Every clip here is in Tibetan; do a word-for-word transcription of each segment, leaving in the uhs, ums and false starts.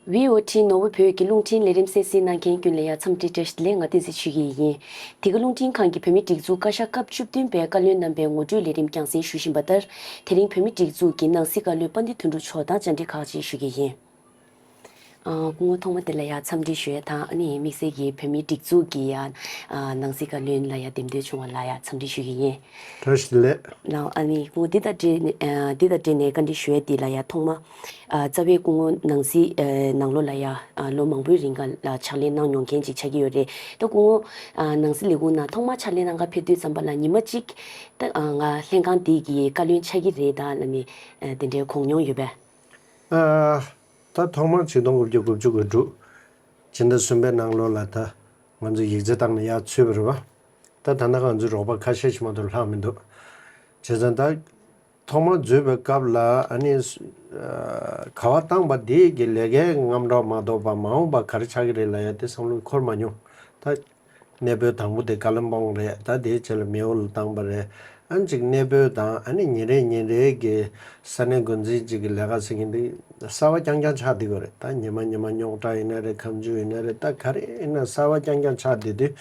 བྷི་ཨོ་ཊི་ནོར་བུ་བོད་ཀྱི་རླུང་འཕྲིན་ལས་རིམ་གསན་གཟིགས་གནང་མཁན་ཀུན་ལ་ཡང་འཚམས་འདྲི་བཀྲ་ཤིས་བདེ་ལེགས། ང་བསྟན་འཛིན་ཆོས་སྐྱིད་ཡིན། འདི་ག་རླུང་འཕྲིན་ཁང་གི་བོད་མིའི་སྒྲིག་འཛུགས་བཀའ་ཤག་སྐབས་བཅུ་བདུན་པའི་བཀའ་བློན་རྣམ་པའི་ངོ་སྤྲོད་ལས་རིམ་རྒྱང་སྲིང་ཞུ་བཞིན་པ་ལྟར། དེ་རིང་བོད་མིའི་སྒྲིག་འཛུགས་ཀྱི་ནང་སྲིད་བཀའ་བློན་པཎྜི་ཏ་དོན་གྲུབ་མཆོག་དང་བཅར་འདྲི་ཁག་ཅིག་ཞུ་གི་ཡིན། ཨ། སྐུ་ངོ་ཐོག་མ་དེ་ལ་ཡང་འཚམས་འདྲི་ཞུ་ཡ་དང་། ཨ་ནི་དམིགས་བསལ་གྱིས་བོད་མིའི་སྒྲིག་འཛུགས་ཀྱི་ཡང་ནང་སྲིད་བཀའ་བློན་ལ་ཡང་འདེམས་ཐོན་བྱུང་བ་ལ་ཡང་འཚམས་འདྲི་ཞུ་གི་ཡིན། བཀྲ་ཤིས་བདེ་ལེགས། ལགས། ཨ་ནི་སྐུ་ངོ་འདི་དང་འབྲེལ་ནས་ཨ་འདི་དང་འབྲེལ་ནས་བཀའ་འདྲི་ཞུ་ཡ་འདི་ལ་ཡང་ཐོག་མ། ཨ། རྩ་བའི་སྐུ་ངོ་ནང་སྲིད་ཨ་ནང་ལོགས་ལ་ཡ་ཨ་ལོ་མང་པོའི་རིང་ག་ལ་ཕྱག་ལས་གནང་མྱོང་མཁན་ཅིག་ཆགས་ཀྱི་ཡོད་རེད། ད་སྐུ་ངོ་ཨ་ནང་སྲིད་ལས་ཁུངས་ནང་ཐོག་མ་ཕྱག་ལས་གནང་ག་ཕེབས་དུས་ཙམ་པ་ལ་ཉི་མ་གཅིག་ད་ཨ་ང་ལྷན་ཁང་འདི་གི་བཀའ་བློན་ཆགས་ཀྱི་རེད་ད་ལབ་ནས་ཨ་དེ་འདྲའི་གོ་མྱོང་ཡོད་པས། ཨ། ད་ཐོག་མར་ཆིག་སྟོང་དགུ་བརྒྱ་དགུ་བཅུ་གོ་དྲུག་ཕྱི་ཟླ་གསུམ་པའི་ནང་ལོགས་ལ་ད་ང་ཚོ་ཡིག་ཚད་བཏང་ནས་ཡར་ཚུད་པ་རེད་བ། ད་ད་ལྟ་ང་ཚོའི་རོགས་པ་ཁ་ཤས་ཤིག་མ་གཏོགས་ལྷག་མི་འདུག་བྱས་ཙང་ད་ཐོག་མར་འཛུལ་བའི་སྐབས་ལ་ཨ་ནི་ཨ་ག་བ་བཏང་པ་འདི་གི་ལས་ཀའི་རྔམ་སྒྲ་མ་གཏོགས་པ་མ་འོངས་པ་ག་རེ་ཆགས་ཀྱི་རེད་ལབ་ཡ་དེ་བསམ་བློ་འཁོར་མ་མྱོང་། ད་གནས་སྤོས་དང་པོ་དེ་ཀ་ལིམ་པོང་རེད། ད་དེའི་རྗེས་ལ་མེའོ་ལ་བཏང་པ་རེད། ཨ་ནི་ཅིག་གནས་སྤོས་དང་ཨ་ནི་ཉིན་རེ་ཉིན་རེ་གི་ས་གནས་འགོ་འཛིན་ཅིག་གི་ལས་ཀ་ཟེར་མཁན་འདི་གསར་པ་རྐྱང་རྐྱང་ཆགས་བསྡད་ཡོད་རེད། ད་ཉི་མ་ཉི་མ་རྙོག་དྲ་ཡིན་ན་རེད། ཁ་མཆུ་ཡིན་ན་རེད། ད་ག་རེ་ཡིན་ན་གསར་པ་རྐྱང་རྐྱང་ཆགས་བསྡད་དུས།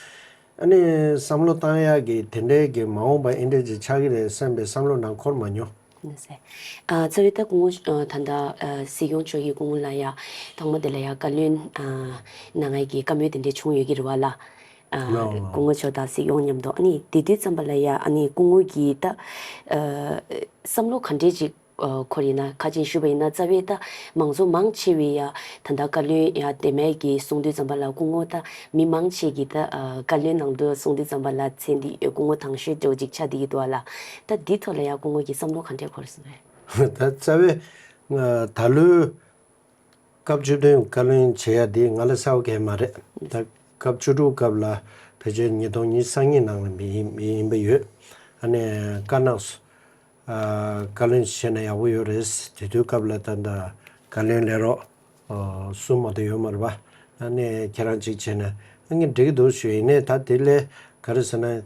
ཨ་ནི་བསམ་བློ་བཏང་ཡག་གི་དེ་འདྲའི་གི་མ་འོངས་པ་ཨེ་འདྲས་ཅིག་ཆགས་ཀྱི་རེད་བསམ་པའི་བསམ་བློ་ནང་འཁོར་མ་མྱོང་། ལགས་སེ། ཨ། རྩ་བའི་ད་སྐུ་ངོ་ཨ་ད་ལྟ་ཨ་སྲིད་སྐྱོང་མཆོག་གིས་སྐུ་ངོ་ལ་ཡ་ཐོག་མ་དེ་ལ་ཡ་བཀའ་བློན་ཨ་གནང་ཡ་གི་བཀའ་མོལ་དེ་འདྲས་བྱུང་ཡོད་ཀྱི་རེད་བ་ལ། ཨ། ལགས་ལགས། སྐུ་ངོ་མཆོག་དང་སྲིད་སྐྱོང་མཉམ་དུ། ཨ་ནི་དེ་དུས་ཙམ་པ་ལ་ཡ་ཨ་ནི་སྐུ་ངོ་གིས་ད་ཨ་བསམ་བློ་ག་འདྲས་ཅིག་ཨ། འཁོར་ཡིན་ན་ཁ་ཅིག་ཞུས་པ་ཡིན་ན་རྩ་བའི་ད་མང་ཚོགས་མང་ཆེ་བས་ཡ་ད་ལྟ་བཀའ་བློན་ཡ་དེ་མས་ཀྱི་གསུང་དུས་ཙམ་པ་ལ་སྐུ་ངོ་ད་མི་མང་ཆེ་གིས་ད་ཨ་བཀའ་བློན་ནང་དུ་གསུང་དུས་ཙམ་པ་ལ་མཚན་འདི་སྐུ་ངོ་དང་ཤོས་འདྲ་བོ་ཅིག་ཆགས་བསྡད་ཀྱི་འདུག་བ་ལ། ད་འདི་ཐོག་ལ་ཡ་སྐུ་ངོ་གི་བསམ་བློ་ག་འདྲས་འཁོར་སོང་བས། ད་རྩ་བའི་ང་ད་ལོའི་སྐབས་བཅུ་བདུན་བཀའ་བློན་བྱེད་ཡ་འདི་ང་ལ་གསལ་པོ་གང་ཡང་མ་རེད། ད་སྐབས་བཅུ་དྲུག་སྐབས་ལ་ཕལ་ཆེར་ཉིས་སྟོང་ཉི་ཤུ་རྩ་གཉིས་ནང་ལ་མི་ཡིན་མི་ཡིན་པ་ཡོད། ཨ་ནི་བཀའ་གནང་སོང་། ཨ། བཀའ་བློན་བྱས་ན་ཡག་པོ་ཡོད་རེད། དེ་དུས་སྐབས་ལ་ད་ལྟ་བཀའ་བློན་ལས་རོགས་ཨ་གསུམ་མ་གཏོགས་ཡོད་མ་རེད་པ། ཨ་ནི་ཁྱེད་རང་གཅིག་བྱས་ན་ཨ་ནི་འགྲིག་གི་འདུག་ཞུས། ཡིན་ནའི་ད་དེ་ལས་ག་རེ་ཟེར་ན།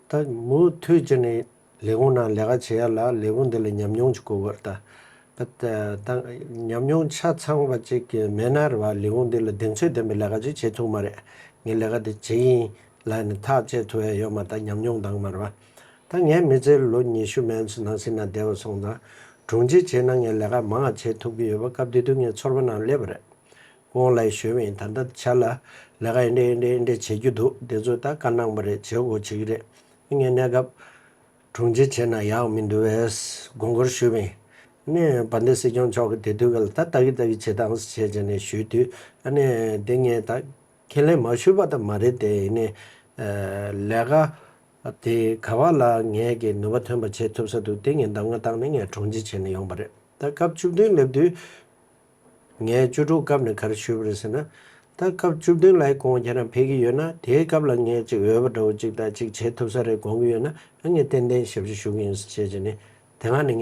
ད་མུ་མཐུད་བྱས་ནས་ལས་ཁུངས་ནང་ལས་ཀ་བྱེད་ཡ་ལ་ལས་ཁུངས་འདི་ལ་ཉམས་མྱོང་ཅིག་དགོས་པ་རེད་ད། ད་ད་ཉམས་མྱོང་ཆ་ཚང་བ་ཅིག་མེད་ན་རེད་པ། ལས་ཁུངས་འདི་ལ་གདེང་ཚོད་ལྡན་པའི་ལས་ཀ་ཅིག་བྱེད་ཐུབ་མ་རེད། ངས་ལས་ཀ་འདི་བྱེད་ཀྱི་ཡིན་ལབ་ནས་ཐག་བཅད་ཐུབ་ཡ་ཡོད་མ་རེད། ད་ཉམས་མྱོང་འདང་མ་རེད་པ། ད་ངའི་མི་ཚེ་ལོ་ཉི་ཤུ་མན་ཙམ་ནང་སྲིད་ནང་བསྡད་པ་སོང་ཙང་། དྲུང་ཆེ་བྱས་ན་ངས་ལས་ཀ་མང་བ་བྱེད་ཐུབ་ཀྱི་ཡོད་པ། སྐབས་དེ་དུས་ངས་ཚོར་བ་ནང་སླེབས་པ་རེད། སྐུ་ངོ་ལགས་ཞུས་པ་ཡིན། ད་ལྟ་ཆ་ལ་ལས་ཀ་ཨེ་འདྲས་ཨེ་འདྲས་ཨེ་འདྲས་བྱེད་རྒྱུ་འདུག་དེ་ཚོ་ད་བཀའ་གནང་བ་རེད། བྱེད་དགོས་བྱེད་ཀྱི་རེད། ངས་གནས་སྐབས་དྲུང་ཆེ་བྱས་ན་ཡག་མི་འདུག་པས་དགོངས་སྐོར་ཞུས་པ་ཡིན། ནས་དཔལ་ལྡན་སྲིད་སྐྱོང་མཆོག་གིས་དེ་དུས་ཀ་ལ་ད་ལྟ་གི་ལྟ་གི་བྱེད་སྟངས་བྱས་བྱས་ནས་ཞུས་དུས། ཨ་ནི་དེ་ངས་ད་ཁས་ལེན་མ་ཞུས་པ་ད་མ་རེད་དེ། ཡིན་ནའི་ལས་ཀ་དེ་ག་བ་ལ་ངས་ཀྱི་ནུས་པ་ཐོན་པ་བྱེད་ཐུབ་ས་འདུག་དེ་ངས་གདམ་ག་བཏང་ནས་ངས་དྲུང་ཆེ་བྱས་ནས་ཡོང་པ་རེད། ད་སྐབས་བཅུ་བདུན་སླེབས་དུས། ངས་བཅུ་དྲུག་སྐབས་ནས་ག་རེ་ཞུས་པ་རེད་ཟེར་ན། ད་སྐབས་བཅུ་བདུན་ལ་ཡི་སྐུ་ངོ་ཁྱེད་རང་ཕེབས་ཀྱི་ཡོད་ན། དེའི་སྐབས་ལ་ངས་ཅིག་འོས་པ་འདྲ་བོ་ཅིག་དང་ཅིག་བྱེད་ཐུབ་ས་རེད་དགོངས་ཀྱི་ཡོད་ན། ཨ་ངས་ཏན་ཏན་ཞབས་ཕྱི་ཞུ་གི་ཡིན་ཟེར་བྱས་བྱས་ནས། དེ་སྔ་ནས་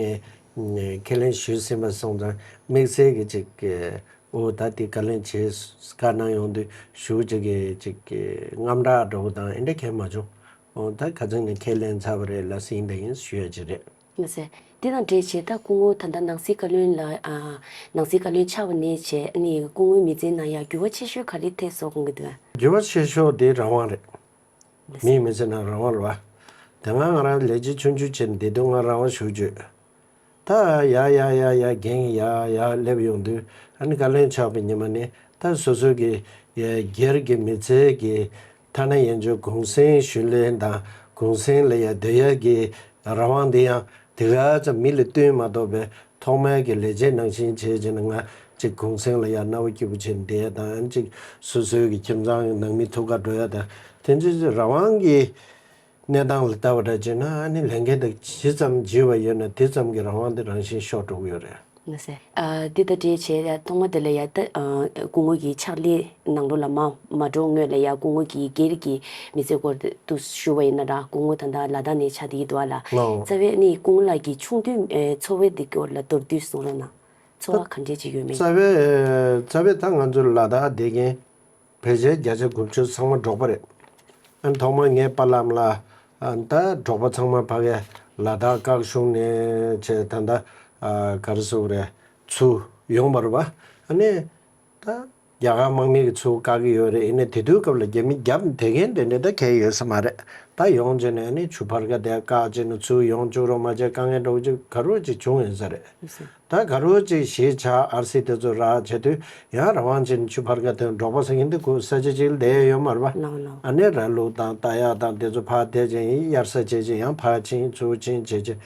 ངས་ཁས་ལེན་ཞུས་ཟིན་པ་སོང་ཙང་། དམིགས་བསལ་གྱི་ཅིག་ཨོ་ད་དེ་བཀའ་ལན་བྱེད་བཀའ་གནང་ཡོང་དུས་ཞུ་ཅིག་གི་ཅིག་རྔམ་སྐྲག་འདྲ་བོ་དང་ཨེ་འདྲ་གང་ཡང་མ་བྱུང་། ཨོ་ད་ཁ་སང་ནས་ཁས་ལེན་ཚར་བ་རེད་ལ། ཟིན་པ་ཡིན་ཞུ་ཡ་ཅིག་རེད། ལགས་སེ། དེ་དང་འབྲེལ་བྱས་ད་སྐུ་ངོ་ད་ལྟ་ནང་སྲིད་བཀའ་བློན་ལ་ཨ་ནང་སྲིད་བཀའ་བློན་ཆགས་པ་ནས་བྱས་ཨ་ནི་སྐུ་ངོའི་མི་ཚེའི་ནང་ཡང་འགྱུར་བ་ཆེ་ཤོས་ག་རེ་ཐེབས་སོང་དགོངས་ཀྱི་འདུག་འགྱུར་བ་ཆེ་ཤོས་དེ་རང་དབང་རེད། ལགས་སེ། མིའི་མི་ཚེ་ནང་རང་དབང་རེད་བ། དེ་སྔ་ང་རང་ལས་བྱེད་ཆུང་ཆུང་བྱས་ནས་བསྡད་དུས་ང་རང་དབང་ཞེ་པོ་ཅིག་ཡོད། ད་ཡར་ཡར་ཡར་ཡར་འགན་ཡར་ཡར་སླེབས་ཡོང་དུས། ཨ་ནི་བཀའ་བློན་ཆགས་པའི་ཉི་མ་ནས་ད་སོ་སོ་གི་ཡ་སྒེར་གྱི་མི་ཚེ་གི་ཐ་ན་ཡན་ཆོད་གུང་སེང་ཞུ་ལེན་དང་གུང་སེང་ལ་ཡ་སྡོད་ཡ་གི་རང་དབང་འདི་ཡང་དེ་ག་ཙམ་མི་ལ་བསྟུན་མ་གཏོགས་པའི་ཐོག་མའི་གི་ལས་བྱེད་ནང་བཞིན་བྱས་བྱས་ནས་ང་གཅིག་གུང་སེང་ལ་ཡ་རྣ་བ་སྐྱིད་པོ་བྱས་ནས་བསྡད་ཡ་དང་། ཨ་ནི་གཅིག་སོ་སོའི་གི་ཁྱིམ་ཚང་གི་ནང་མི་ཐུག་ག་འགྲོ་ཡ་དང་། དེ་ཚོའི་རང་དབང་གི་གནས་སྟངས་ལ་ལྟ་བ་འདྲ་བྱས་ན། ཨ་ནི་ལས་འགན་དེ་ཇི་ཙམ་ལྗིད་པ་ཡོད་ན་དེ་ཙམ་གྱི་རང་དབང་དེ་རང་བཞིན་ཤོར་འགྲོ་གི་ཡོད་རེད། ལགས་སེ། ཨ། འདི་དང་འབྲེལ་བྱས་ཐོག་མ་དེ་ལ་ཡ་ད་ཨ་སྐུ་ངོ་གི་ཕྱག་ལས་ནང་ལོགས་ལ་མ་མ་འགྲོ་སྔོན་ལ་ཡ་སྐུ་ངོ་གི་སྒེར་གྱི་མི་ཚེ་སྐོར་དུ་ཞུ་བ་ཡིན་ན་ར། སྐུ་ངོ་ད་ལྟ་ལ་དྭགས་ནས་ཆགས་བསྡད་ཀྱི་འདུག་ཨ་ལ། ལགས། རྩ་བའི་ནི་སྐུ་ངོ་ལགས་ཀྱི་ཆུང་དུས་ཨེ་འཚོ་བའི་འདི་སྐོར་ལ་མདོར་བསྡུས་གསུང་རོགས་གནང་། འཚོ་བ་ག་འདྲས་ཅིག་ཡོད་མེད། རྩ་བའི་རྩ་བའི་ད་ང་ཚོ་ལ་དྭགས་བསྡད་མཁན་ཕལ་ཆེར་བརྒྱ་ཆ་དགུ་བཅུ་ཚང་མ་འབྲོག་པ་རེད། ཨ་ཐོག་མ་ངའི་པཱ་ལགས་ལ་ཨ་ད་འབྲོག་པ་ཚང་མ་ཕ་གི་ལ་དྭགས་བཀག་གཞུང་ནས་བྱས་ད་ད་ཨ་ག་རེ་ཟེར་དགོས་རེད། ཚུར་ཡོང་བ་རེད་བ། ཨ་ནི་ ད་རྒྱ་གར་དམག་མི་གིས་ཚུར་བཀག་གི་ཡོད་རེད། ཡིན་ནའི་དེ་དུས་སྐབས་ལ་རྒྱ་མི་རྒྱབ་བསྡད་མཁན་དེ་འདྲ་ད་གང་ཡོད་ས་མ་རེད། ད་ཡོང་བྱས་ནས་ཨ་ནི་ཆུ་ཕར་ཁ་དེ་བཀག་བྱས་ནས་ཚུར་ཡོང་བཅུག་རོགས་མ་བྱས། དཀའ་ངལ་འདྲ་བོ་ཅིག་ག་རེ་ཅིག་བྱུང་ཡོད་ས་རེད། ད་ག་རེ་ཅིག་གཞིས་ཆགས་ཨར་སི་དེ་ཚོ་རག་བྱས་དུས་ཡང་རང་དབང་ཅན་ཆུ་ཕར་ཁ་དེ་འབྲོག་པ་ཟེར་མཁན་དེ་ཁོ་ས་ཆ་གཅིག་ལ་བསྡད་ཡོད་མ་རེད་པ། ལགས་ལགས། ཨ་ནི་ར་ལུག་དང་རྟ་གཡག་དང་དེ་ཚོ་ཕར་དེད་བྱས་ཡིན། དབྱར་ས་བྱས་བྱས་ཡང་ཕར་ཕྱིན་ཚུར་ཕྱིན་བྱས་བྱས།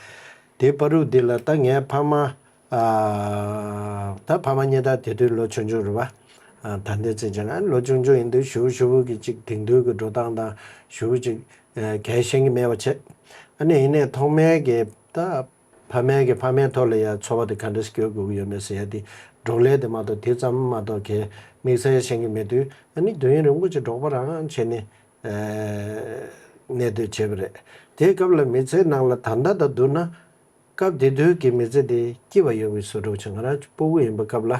དེ་བར་དུ་འདི་ལ་ད་ངའི་ཕ་མ། ཨ། ད་ཕ་མ་གཉིས་ད་དེ་དུས་ལོ་ཆུང་ཆུང་རེད་པ། ཨ། ད་ལྟའི་ཚེ་བྱས་ན་ལོ་ཆུང་ཆུང་ཡིན་དུས་ཞེ་པོ་ཞེ་པོ་གི་ཅིག་དེང་དུས་ཀྱི་འགྲོ་སྟངས་དང་ཞེ་པོ་ཅིག་ཨ། གང་ཤེས་ཀྱི་མེད་པ་བྱས། ཨ་ནི་ཡིན་ནའི་ཐོག་མའི་གི་ད་ཕ་མའི་གི་ཕ་མའི་ཐོག་ལ་ཡ་འཚོ་བ་དེ་ག་འདྲ་སྐྱེལ་དགོས་ཀྱི་ཡོད་མེད་ཟེར་ཡ་དེ་འབྲོག་ལས་དེ་མ་གཏོགས། དེ་ཙམ་མ་གཏོགས་གི་དམིགས་བསལ་ཤེས་ཀྱི་མེད་དུས། ཨ་ནི་དུས་ཡུན་རིང་པོ་ཅིག་འབྲོག་པ་རང་བྱས་ནས་ཨ། གནས་སྡོད་བྱས་པ་རེད། དེའི་སྐབས་ལ་མི་ཚེའི་ནང་ལ་ད་ལྟ་དང་བསྡུར་ན། སྐབས་དེ་དུས་ཀྱི་མི་ཚེ་དེ་སྐྱིད་པ་ཡོད་པའི་བཟོ་འདྲ་བྱུང་། ང་རང་སྤུ་གུ་ཡིན་པའི་སྐབས་ལ།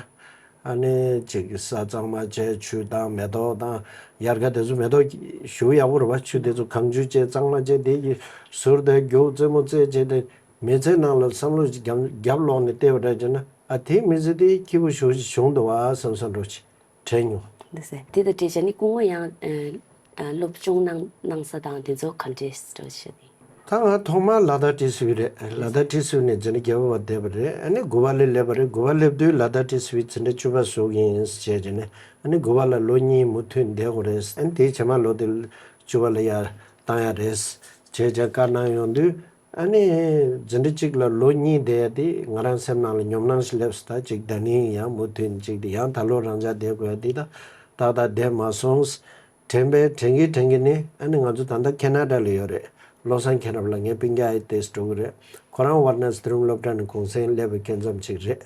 ཨ་ནི་ཅིག་ས་གཙང་མ་བྱས། ཆུ་དང་མེ་ཏོག་དང་། དབྱར་ཁ་དེ་ཚོ་མེ་ཏོག་ཞེ་པོ་ཡག་པོ་རེད་པ། ཆུ་དེ་ཚོ་གངས་ཆུ་བྱས་གཙང་མ་བྱས། དེ་གི་ཟུར་དེ་རྒྱུག་རྩེད་མོ་རྩེད་བྱས་ཏེ། མི་ཚེའི་ནང་ལ་བསམ་བློ་ཞིག་རྒྱབ་རྒྱབ་ལོག་ནས་བལྟས་པ་འདྲ་བྱས་ན། ཨ། དེའི་མི་ཚེ་དེ་སྐྱིད་པོ་ཞེ་པོ་ཞིག་བྱུང་འདུག་པ་བསམ་བསམ་འདྲ་བོ་ཅིག་དྲན་མྱོང་། འདུག་ཟེར། དེ་དང་འབྲེལ་བྱས་ནས་སྐུ་ངོ་ཡང་ཨ། ཨ། སློབ་སྦྱོང་གནང་གནང་ས་དང་དེ་ཚོ་ག་འདྲས་འདྲ་བོ་ཞིག་རེད། ད་ང་ཐོག་མར་ལ་དྭགས་ཊི་སི་ཝི་རེད། ལ་དྭགས་ཊི་སི་ཝི་ནས་འཛིན་གྲྭ་བརྒྱད་པ་བར་བསྡད་པ་རེད། ཨ་ནི་དགུ་པ་ལ་སླེབས་པ་རེད། དགུ་པ་སླེབས་དུས་ལ་དྭགས་ཊི་སི་ཝི་འཛིན་གྲྭ་བཅུ་པ་བཟོ་གི་ཡིན་ཟེར་བྱས་ནས། ཨ་ནི་དགུ་པ་ལ་ལོ་གཉིས་མུ་མཐུད་བསྡད་དགོས་རེད། ཨ་ནི་དེའི་རྗེས་མ་ལོ་དེ་བཅུ་པ་ལ་ཡར་བཏང་ཡ་རེད་ཟེར་བྱས་བཀའ་གནང་ཡོང་དུས། ཨ་ནི་འཛིན་གྲྭ་གཅིག་ལ་ལོ་གཉིས་བསྡད་ཡ་དེ་ང་རང་སེམས་ནང་ལ་ཉོབ་སྣང་ཞིག་སླེབས་སོང་། ད་ཅིག་ད་ནི་ཡང་མུ་མཐུད་ཅིག་དེ་ཡང་ད་ལོ་རང་འཇགས་བསྡད་དགོས་ཡ་དེ་ད་ཏག་ཏག་བསྡད་མ་སོང་། དྲན་པས་དྲན་གྱིན་དྲན་གྱིན་ནས། ཨ་ནི་ང་ཚོ་ད་ལྟ་ཁེ་ན་ཌ་ལ་ཡོད་རེད། བློ་བཟང་མཁྱེན་རབ་ལགས་ངའི་སྤུན་ཀྱག་ཨེ་ཏེས་འགྲོ་གི་རེད། ཁོ་རང་ཝར་ན་སི་ཐི་རུང་སློབ་གྲྭ་ནས་གུང་སེང་སླེབས་པའི་སྐབས་ཙམ་ཅིག་རེད།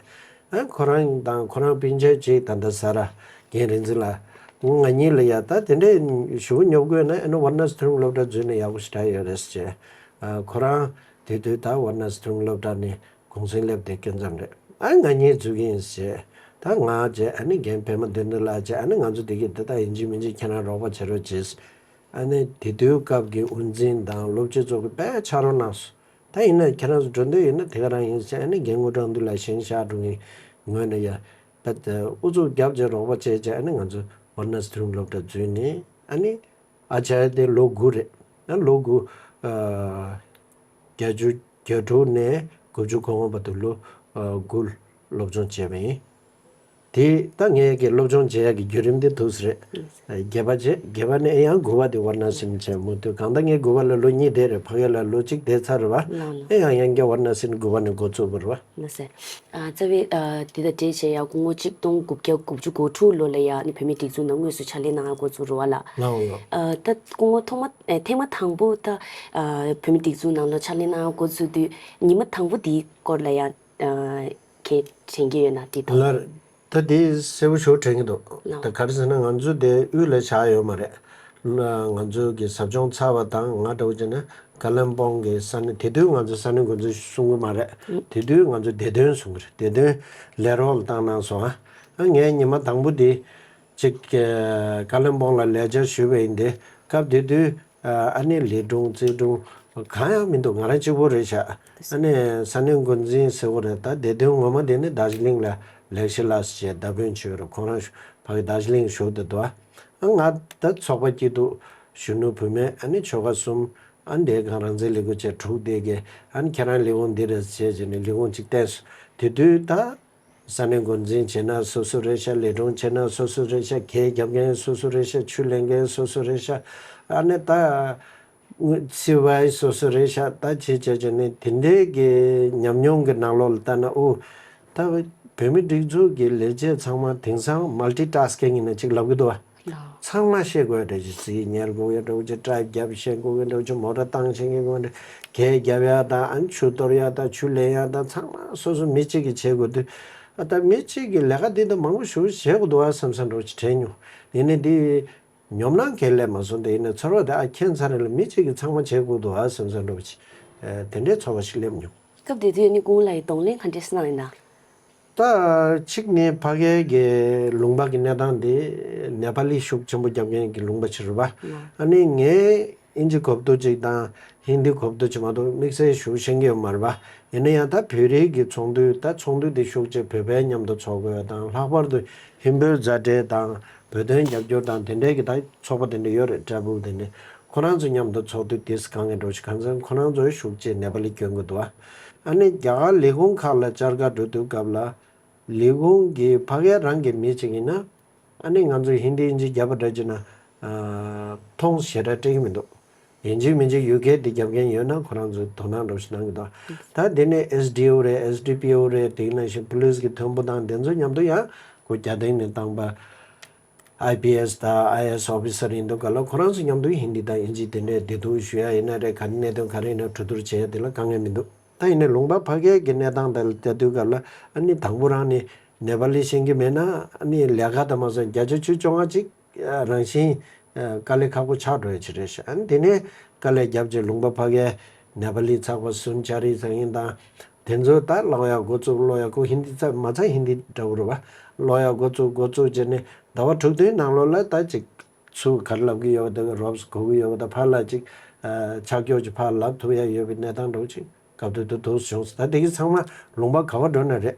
ཨ། ཁོ་རང་དང་ཁོ་རང་སྤུན་མཆེད་ཅིག་ད་ལྟ་ཟ་ར་རྒན་རིག་འཛིན་ལགས། ང་གཉིས་ལ་ཡ་ད་དེ་འདྲའི་ཞེ་པོ་ཉོབ་དགོས་ན། ཨ་ནི་ཝར་ན་སི་ཐི་རུང་སློབ་གྲྭ་འཛུལ་ན་ཡག་པོ་ཞེ་དྲག་ཡོད་རེད་ཟེར་བྱས། ཨ། ཁོ་རང་དེ་དུས་ད་ཝར་ན་སི་ཐི་རུང་སློབ་གྲྭ་ནས་གུང་སེང་སླེབས་དེ་སྐབས་ཙམ་རེད། ཨ། ང་གཉིས་འཛུལ་གྱི་ཡིན་ཟེར། ད་ང་བྱས། ཨ་ནི་རྒན་པད་མ་བདེ་ལྡན་ལགས་བྱས། ཨ་ནི་ང་ཚོ་དེ་གི་དེ་ད་ཡིན་གཅིག་མིན་གཅིག་ཁྱེད་རང་རོགས་པ་བྱེད་རོགས་བྱེད། ཨ་ནི་དེ་དུས་སྐབས་ཀྱི་དབུ་འཛིན་དང་སློབ་སྤྱི་ཚོ་གིས་དཔེ་ཕྱག་རོགས་གནང་སོང་། ད་ཡིན་ན་ཁྱེད་རང་ཚོ་འགྲོ་འདོད་ཡོད་ན་དེ་ག་རང་ཡིན་ཟེར། ཨ་ནི་རྒན་དངུལ་ཀྲང་འདུ་ལ་ཞེན་ཤག་འགྲོ་གི་ངོས་ནས་ཡ་ད་ཨུ་ཚུགས་རྒྱབ་བྱས་རོགས་པ་བྱས་བྱས། ཨ་ནི་ང་ཚོ་ཝར་ན་སི་ཐི་རུང་སློབ་གྲྭ་འཛུལ་ནས། ཨ་ནི། ཨ། བྱས་དེ་ལོ་དགུ་རེད། ཨ། ལོ་དགུ། ཨ། བརྒྱད་ཅུ་གྱ་དྲུག་ནས་དགུ་བཅུ་གོ་ལྔ་བར་དུ་ལོ། ཨ། དགུ་སློབ་སྦྱོང་བྱས་པ་ཡིན། དེ་ད་ངས་ཀྱི་སློབ་སྦྱོང་བྱེད་ཡག་གི་བརྒྱུད་རིམ་དེ་འདུག་སེ་རེད། ཨ། བརྒྱད་པ་བྱས། བརྒྱད་པ་ནས་ཡང་དགུ་པ་དེ་ཝར་ན་སི་ནས་བྱས། མུ་མཐུད་གང་ལྟར་ངས་དགུ་པ་ལ་ལོ་གཉིས་བསྡད་རེད། ཕ་གི་ལ་ལོ་གཅིག་བསྡད་ཚར་རེད་པ། ལགས་ལགས། ཨེ་ཡང་ཡང་བསྐྱར་ཝར་ན་སི་ནས་དགུ་པ་ནས་འགོ་བཙུགས་པ་རེད་པ། ལགས་སེ། ཨ། རྩ་བའི། ཨ། འདི་དང་འབྲེལ་བྱས་ཡ་སྐུ་ངོ་གཅིག་སྟོང་དགུ་བརྒྱ་དགུ་བཅུ་གོ་དྲུག་ལོ་ལ་ཡ་ནི་བོད་མིའི་སྒྲིག་འཛུགས་ནང་དངོས་སུ་ཕྱག་ལས་གནང་ཡ་འགོ་བཙུགས་རེད་པ་ལགས། ལགས་འོང་ལགས། ཨ། ད་སྐུ་ངོ་ཐོག་མ། ཨ། ཐེངས་མ་དང་པོ་ད། ཨ། བོད་མིའི་སྒྲིག་འཛུགས་ནང་ལ་ཕྱག་ལས་གནང་ཡ་འགོ་བཙུགས་དུས་ཉི་མ་དང་པོ་དེའི་སྐོར་ལ་ཡ། ཨ། ཁྱེད་དྲན་གྱི་ཡོད་ན་དེ་དང་། ལགས། ད་དེ་གསལ་པོ་ཞེ་པོ་དྲན་གྱི་འདུག། ལགས། ད་ག་རེ་ཟེར་ན་ང་ཚོ་དེ་དབུས་ལ་བཞག་ཡོད་མ་རེད། ང་ཚོ་གི་ཟབ་སྦྱོང་ཚར་བ་དང་ང་འདྲ་བོ་བྱས་ན་ཀ་ལིམ་པོང་གི་ས་གནས། དེ་དུས་ང་ཚོ་ས་གནས་འགོ་འཛིན་གསུང་གི་མ་རེད། ཨུ། དེ་དུས་ང་ཚོ་བདེ་དོན་གསུང་གི་རེད། བདེ་དོན་ལས་རོགས་ལ་བཏང་གནང་སོང་། ཨ། ངས་ཉི་མ་དང་པོ་དེ་ཅིག་ཀ་ལིམ་པོང་ལ་ལས་བྱ་ཞུས་པ་ཡིན་ཏེ། སྐབས་དེ་དུས་ཨ་ནི་ལས་དྲུང་རྩེ་དྲུང་གང་ཡང་མི་འདུག། ང་རང་གཅིག་པོ་རེད་ཤག། ཨ་ནི་ས་གནས་འགོ་འཛིན་ཟེར་བ་རེད། ད་བདེ་དོན་ངོ་མ་དེ་ནི་རྡོ་རྗེ་གླིང་ལ་ལེགས་བཤད་ལགས་ཞེས་མདའ་དཔོན་བྱས་ཡོད་རེད། ཁོང་རང་ཕ་གི་རྡོ་རྗེ་གླིང་བཞུགས་བསྡད་འདུག། ཨ། ང་ད་ཚོགས་པ་སྐྱིད་སྡུག་གཞོན་ནུ་བུད་མེད། ཨ་ནི་ཆོལ་ཁ་གསུམ། ཨ་ནི་དེ་གང་རང་བཙན་ལས་འགུལ་བྱས་དྲུག་དེ་གས། ཨ་ནི་ཁྱེད་རང་ལས་ཁུངས་འདི་རེད་ཟེར་བྱས་ནས་ལས་ཁུངས་གཅིག་བསྟན་སོང་། དེ་དུས་ད། ས་གནས་འགོ་འཛིན་བྱས་ན་སོ་སོ་རེད་ཤག། ལས་དྲུང་བྱས་ན་སོ་སོ་རེད་ཤག། གད་རྒྱབ་མཁན་སོ་སོ་རེད་ཤག། ཆུ་ལེན་མཁན་སོ་སོ་རེད་ཤག། ཨ་ནི་ད་སི་པ་ཧི་སོ་སོ་རེད་ཤག། ད་བྱས་བྱས་བྱས་ནས་དེ་འདྲའི་གི་ཉམས་མྱོང་གི་ནང་ལོགས་ལ་ལྟ་ན། ཨོ། ད་བོད་མི་སྒྲིག་འཛུགས་ཀྱི་ལས་བྱེད་ཚང་མ་དེང་སང་མལ་ཊི་ཊཱ་སི་ཀིང་ཡིན་ན་ཅིག་ལབ་གི་འདུག་བ། ལགས། ཚང་མ་ཤེས་དགོས་རེད། ཅིག་གཟིགས་ཉར་དགོས་ཡ་འདྲ་བོ་ཅིག། ཊེབ་རྒྱབ་ཤེས་དགོས་ཡ་འདྲ་བོ་ཅིག། མོ་ཊ་བཏང་ཤེས་དགོས་ཡ་འདྲ། གད་རྒྱབ་ཡ་དང་། ཨ་ནི་ཆུ་གཏོར་ཡ་དང་། ཆུ་ལེན་ཡ་དང་། ཚང་མ་སོ་སོ་མི་གཅིག་གིས་བྱེད་དགོས་དུས། ཨ། ད་མི་གཅིག་གིས་ལས་ཀ་འདི་འདྲ་མང་པོ་ཞེ་པོ་བྱེད་དགོས་འདུག་ཨ་བསམ་བསམ་འདྲ་བོ་ཅིག་དྲན་མྱོང་། ཡིན་ནའི་འདི་ཉོབ་སྣང་གང་ཡང་སླེབས་མ་སོང་། དེ་ཡིན་ནའི་ཚོར་བ་དེ། ཨ། མཁྱེན་ཚར་རེད་ལ། མི་གཅིག་གིས་ཚང་མ་བྱེད་དགོས་འདུག་ཨ་བསམ་བསམ་འདྲ་བོ་ཅིག། ཨ། དེ་འདྲའི་ཚོར་བ་ཞིག་སླེབས་མྱོང་། སྐབས་དེ་དུས་ནི་སྐུ་ངོ་ལགས་ཀྱིས་གདོང་ལེན་ག་འདྲས་གནང་ཡིན་ན། ད་གཅིག་ནི་ཕ་གའི་གི་ལུང་པ་གི་གནས་སྟངས་དེ་ནེ་པ་ལི་ཤུགས་ཆེན་པོ་རྒྱབ་མཁན་གྱི་ལུང་པ་ཞིག་རེད་པ། ལགས། ཨ་ནི་ངས་ཨིན་ཇི་གོ་བསྡུར་ཅིག་དང་ཧིན་དི་གོ་བསྡུར་ཅིག་མ་གཏོགས་དམིགས་བསལ་ཞེ་པོ་ཤེས་ཀྱི་ཡོད་མ་རེད་པ། ཡིན་ན་ཡང་ད་བོད་རིགས་ཀྱི་ཚོགས་འདུ། ད་ཚོགས་འདུ་དེ་ཤུགས་ཆེ་བོད་པའི་མཉམ་དུ་ཚོགས་དགོས་དང་། ལྷག་པར་དུ་ ཧིན་བོད་མཛའ་འབྲེལ་དང་བོད་དོན་རྒྱབ་སྐྱོར་དང་དེ་འདྲའི་གི་ད་ཚོགས་པ་དེ་འདྲ་ཡོད་རེད། ཊེ་བལ་དེ་འདྲ། ཁོ་རང་ཚོ་མཉམ་དུ་ཚོགས་དུས་དེས་གང་གི་འགྲོ་ཞིག་གང་ཚང་ཁོ་རང་ཚོའི་ཤུགས་ཆེ་ནེ་པ་ལི་སྐྱོན་གི་འདུག་ཨ། ཨ་ནི་རྒྱ་གར་ལས་ཁུངས་ཁག་ལ་བཅར་ག་འགྲོ་དུས་སྐབས་ལ་ལས་ཁུངས་ཀྱི་ཕ་གིའི་རང་གི་མི་ཅིག་ཡིན་ན། ཨ་ནི་ང་ཚོས་ཧིན་དི་ཨིན་ཇི་རྒྱབ་པ་འདྲ་བྱས་ན། ཨ། མཐོང་ཞེ་དྲག་སྤྲད་ཀྱི་མི་འདུག་ཡིན་གཅིག་མིན་གཅིག་ཡུ་ཀེ་དེ་རྒྱབ་མཁན་ཡོད་ན་ཁོ་རང་ཚོས་དོ་སྣང་འདྲ་ཞིག་གནང་གི་འདུག་ད་དེ་ནས་ཨེས་ཌི་ཨོ་རེད། ཨེས་ཌི་པི་ཨོ་རེད། དེ་ནང་བཞིན་པུ་ལིས་ཀྱི་མཐོན་པོ་དང་དེ་ཚོ་མཉམ་དུ་ཡང་ཁོ་རྒྱ་སྟེང་ནས་བཏང་པ། ཨའི་པི་ཨེས་དང་ཨའི་ཨེས་ཨོ་ཕི་སར་ཡིན་འདུག་ག་ལ། ཁོ་རང་ཚོ་མཉམ་དུ་ཧིན་དི་དང་ཨིན་ཇི་དེ་འདྲའི་བདེ་སྡུག་ཞུ་ཡ་ཡིན་ན་རེད། ག་ནས་གནད་དོན་ག་རེ་ཡིན་ན་གྲོས་བསྡུར་བྱེད་ཡ་དེ་ལ་དཀའ་ངལ་མི་འདུག་ད་ཡིན་ནའི་ལུང་པ་ཕ་གིའི་གི་གནས་སྟངས་དང་ལྟ་དུས་སྐབས་ལ་ཨ་ནི་དང་པོ་རང་ནས་ནེ་པ་ལི་ཤེས་ཀྱི་མེད་ན། ཨ་ནི་ལས་ཀ་དང་མ་སོང་བརྒྱ་ཆ་བཅུ་བཅོ་ལྔ་ཅིག་རང་བཞིན་དཀའ་ལས་ཁག་པོ་ཆགས་འགྲོ་ཡ་ཅིག་རེད་ཤག་ཨ་ནི་དེ་ནས་དཀའ་ལས་བརྒྱབ་རྗེས་ལུང་པ་ཕ་གིའི་ནེ་པ་ལི་ཚགས་པ་སུན་ཅཱ་རི་ཚང་ཡིན་དང་། དེ་ཚོ་ད་ཀློག་ཡག་འགོ་བཙུགས། ཀློག་ཡག་ཁོ་ཧིན་དི་ཚ་མ་ཚ་ཧིན་དི་འདྲ་བོ་རེད་པ། ཀློག་ཡག་འགོ་བཙུགས། འགོ་བཙུགས་བྱས་ནས་ཟླ་བ་དྲུག་བདུན་ནང་ལོགས་ལ་ད་ཅིག་ཚུར་ག་རེ་ལབ་ཀྱི་ཡོད་པ་དང་རོབ་གོ་གི་ཡོད་པ་དང་ཕར་ལ་ཅིག་ཨ། ཆ་འཇོག་ཅིག་ཕར་ལབ་ཐུབ་ཡག་ཡོད་པའི་གནས་སྟངས་འདྲ་བོ་ཅིག་སྐབས་དེ་དུས་འདུག་བྱུང་སོང་། ད་དེ་གི་ཚང་མ་ལུང་པ་ག་པར་འགྲོ་ན་རེད།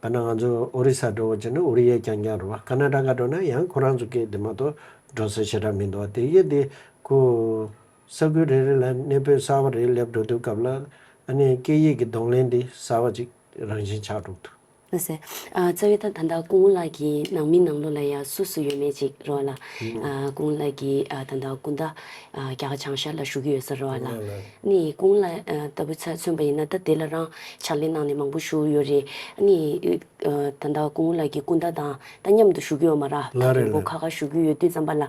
དཔེར་ན་ང་ཚོ་ཨོ་རི་ས་འགྲོ་བ་བྱས་ན་ཨོ་རི་ཡ་རྐྱང་རྐྱང་རེད་པ། ཀར་ན་ཊ་ཀ་འགྲོ་ན་ཡང་ཁོ་རང་ཚོ་སྐད་དེ་མ་གཏོགས་འགྲོ་ས་ཞེ་དྲག་མི་འདུག་པ། དེ་གི་དེ་ཁོ། ས་ཁུལ་རེ་རེ་ལ་གནས་སྤོས་གསར་པ་རེ་སླེབས་འགྲོ་དུས་སྐབས་ལ་ཨ་ནི་སྐད་ཡིག་གི་གདོང་ལེན་འདི་གསར་པ་ཅིག་རང་བཞིན་ཆགས་འགྲོ་འདུག་ལགས་སེ། ཨ། རྩ་བའི་ད་ད་ལྟ་སྐུ་ངོ་ལགས་ཀྱི་ནང་མི་ནང་ལོགས་ལ་ཡ་སུ་སུ་ཡོད་མེད་ཅིག་རེད་པ་ལགས། ཨ། སྐུ་ངོ་ལགས་ཀྱི་ཨ། ད་ལྟ་སྐུ་ཟླ་ཨ། རྒྱ་གར་བྱང་ཤར་ལ་བཞུགས་ཀྱི་ཡོད་ས་རེད་པ་ལགས། ལགས་ལགས། ནི་སྐུ་ངོ་ལགས་ཨ། ལྟ་བུ་ཆ་མཚོན་པ་ཡིན་ན་ད་དེ་ལ་རང་ཕྱག་ལས་གནང་ནས་མང་པོ་བཞུགས་ཡོད་རེད། ནི་ཨ། ད་ལྟ་སྐུ་ངོ་ལགས་ཀྱི་སྐུ་ཟླ་དང་ད་མཉམ་དུ་བཞུགས་ཀྱི་ཡོད་མ་རེད། ལགས་རེད། མགོ་ལགས། ཁ་ཁ་བཞུགས་ཀྱི་ཡོད་དུས་ཙམ་པ་ལ་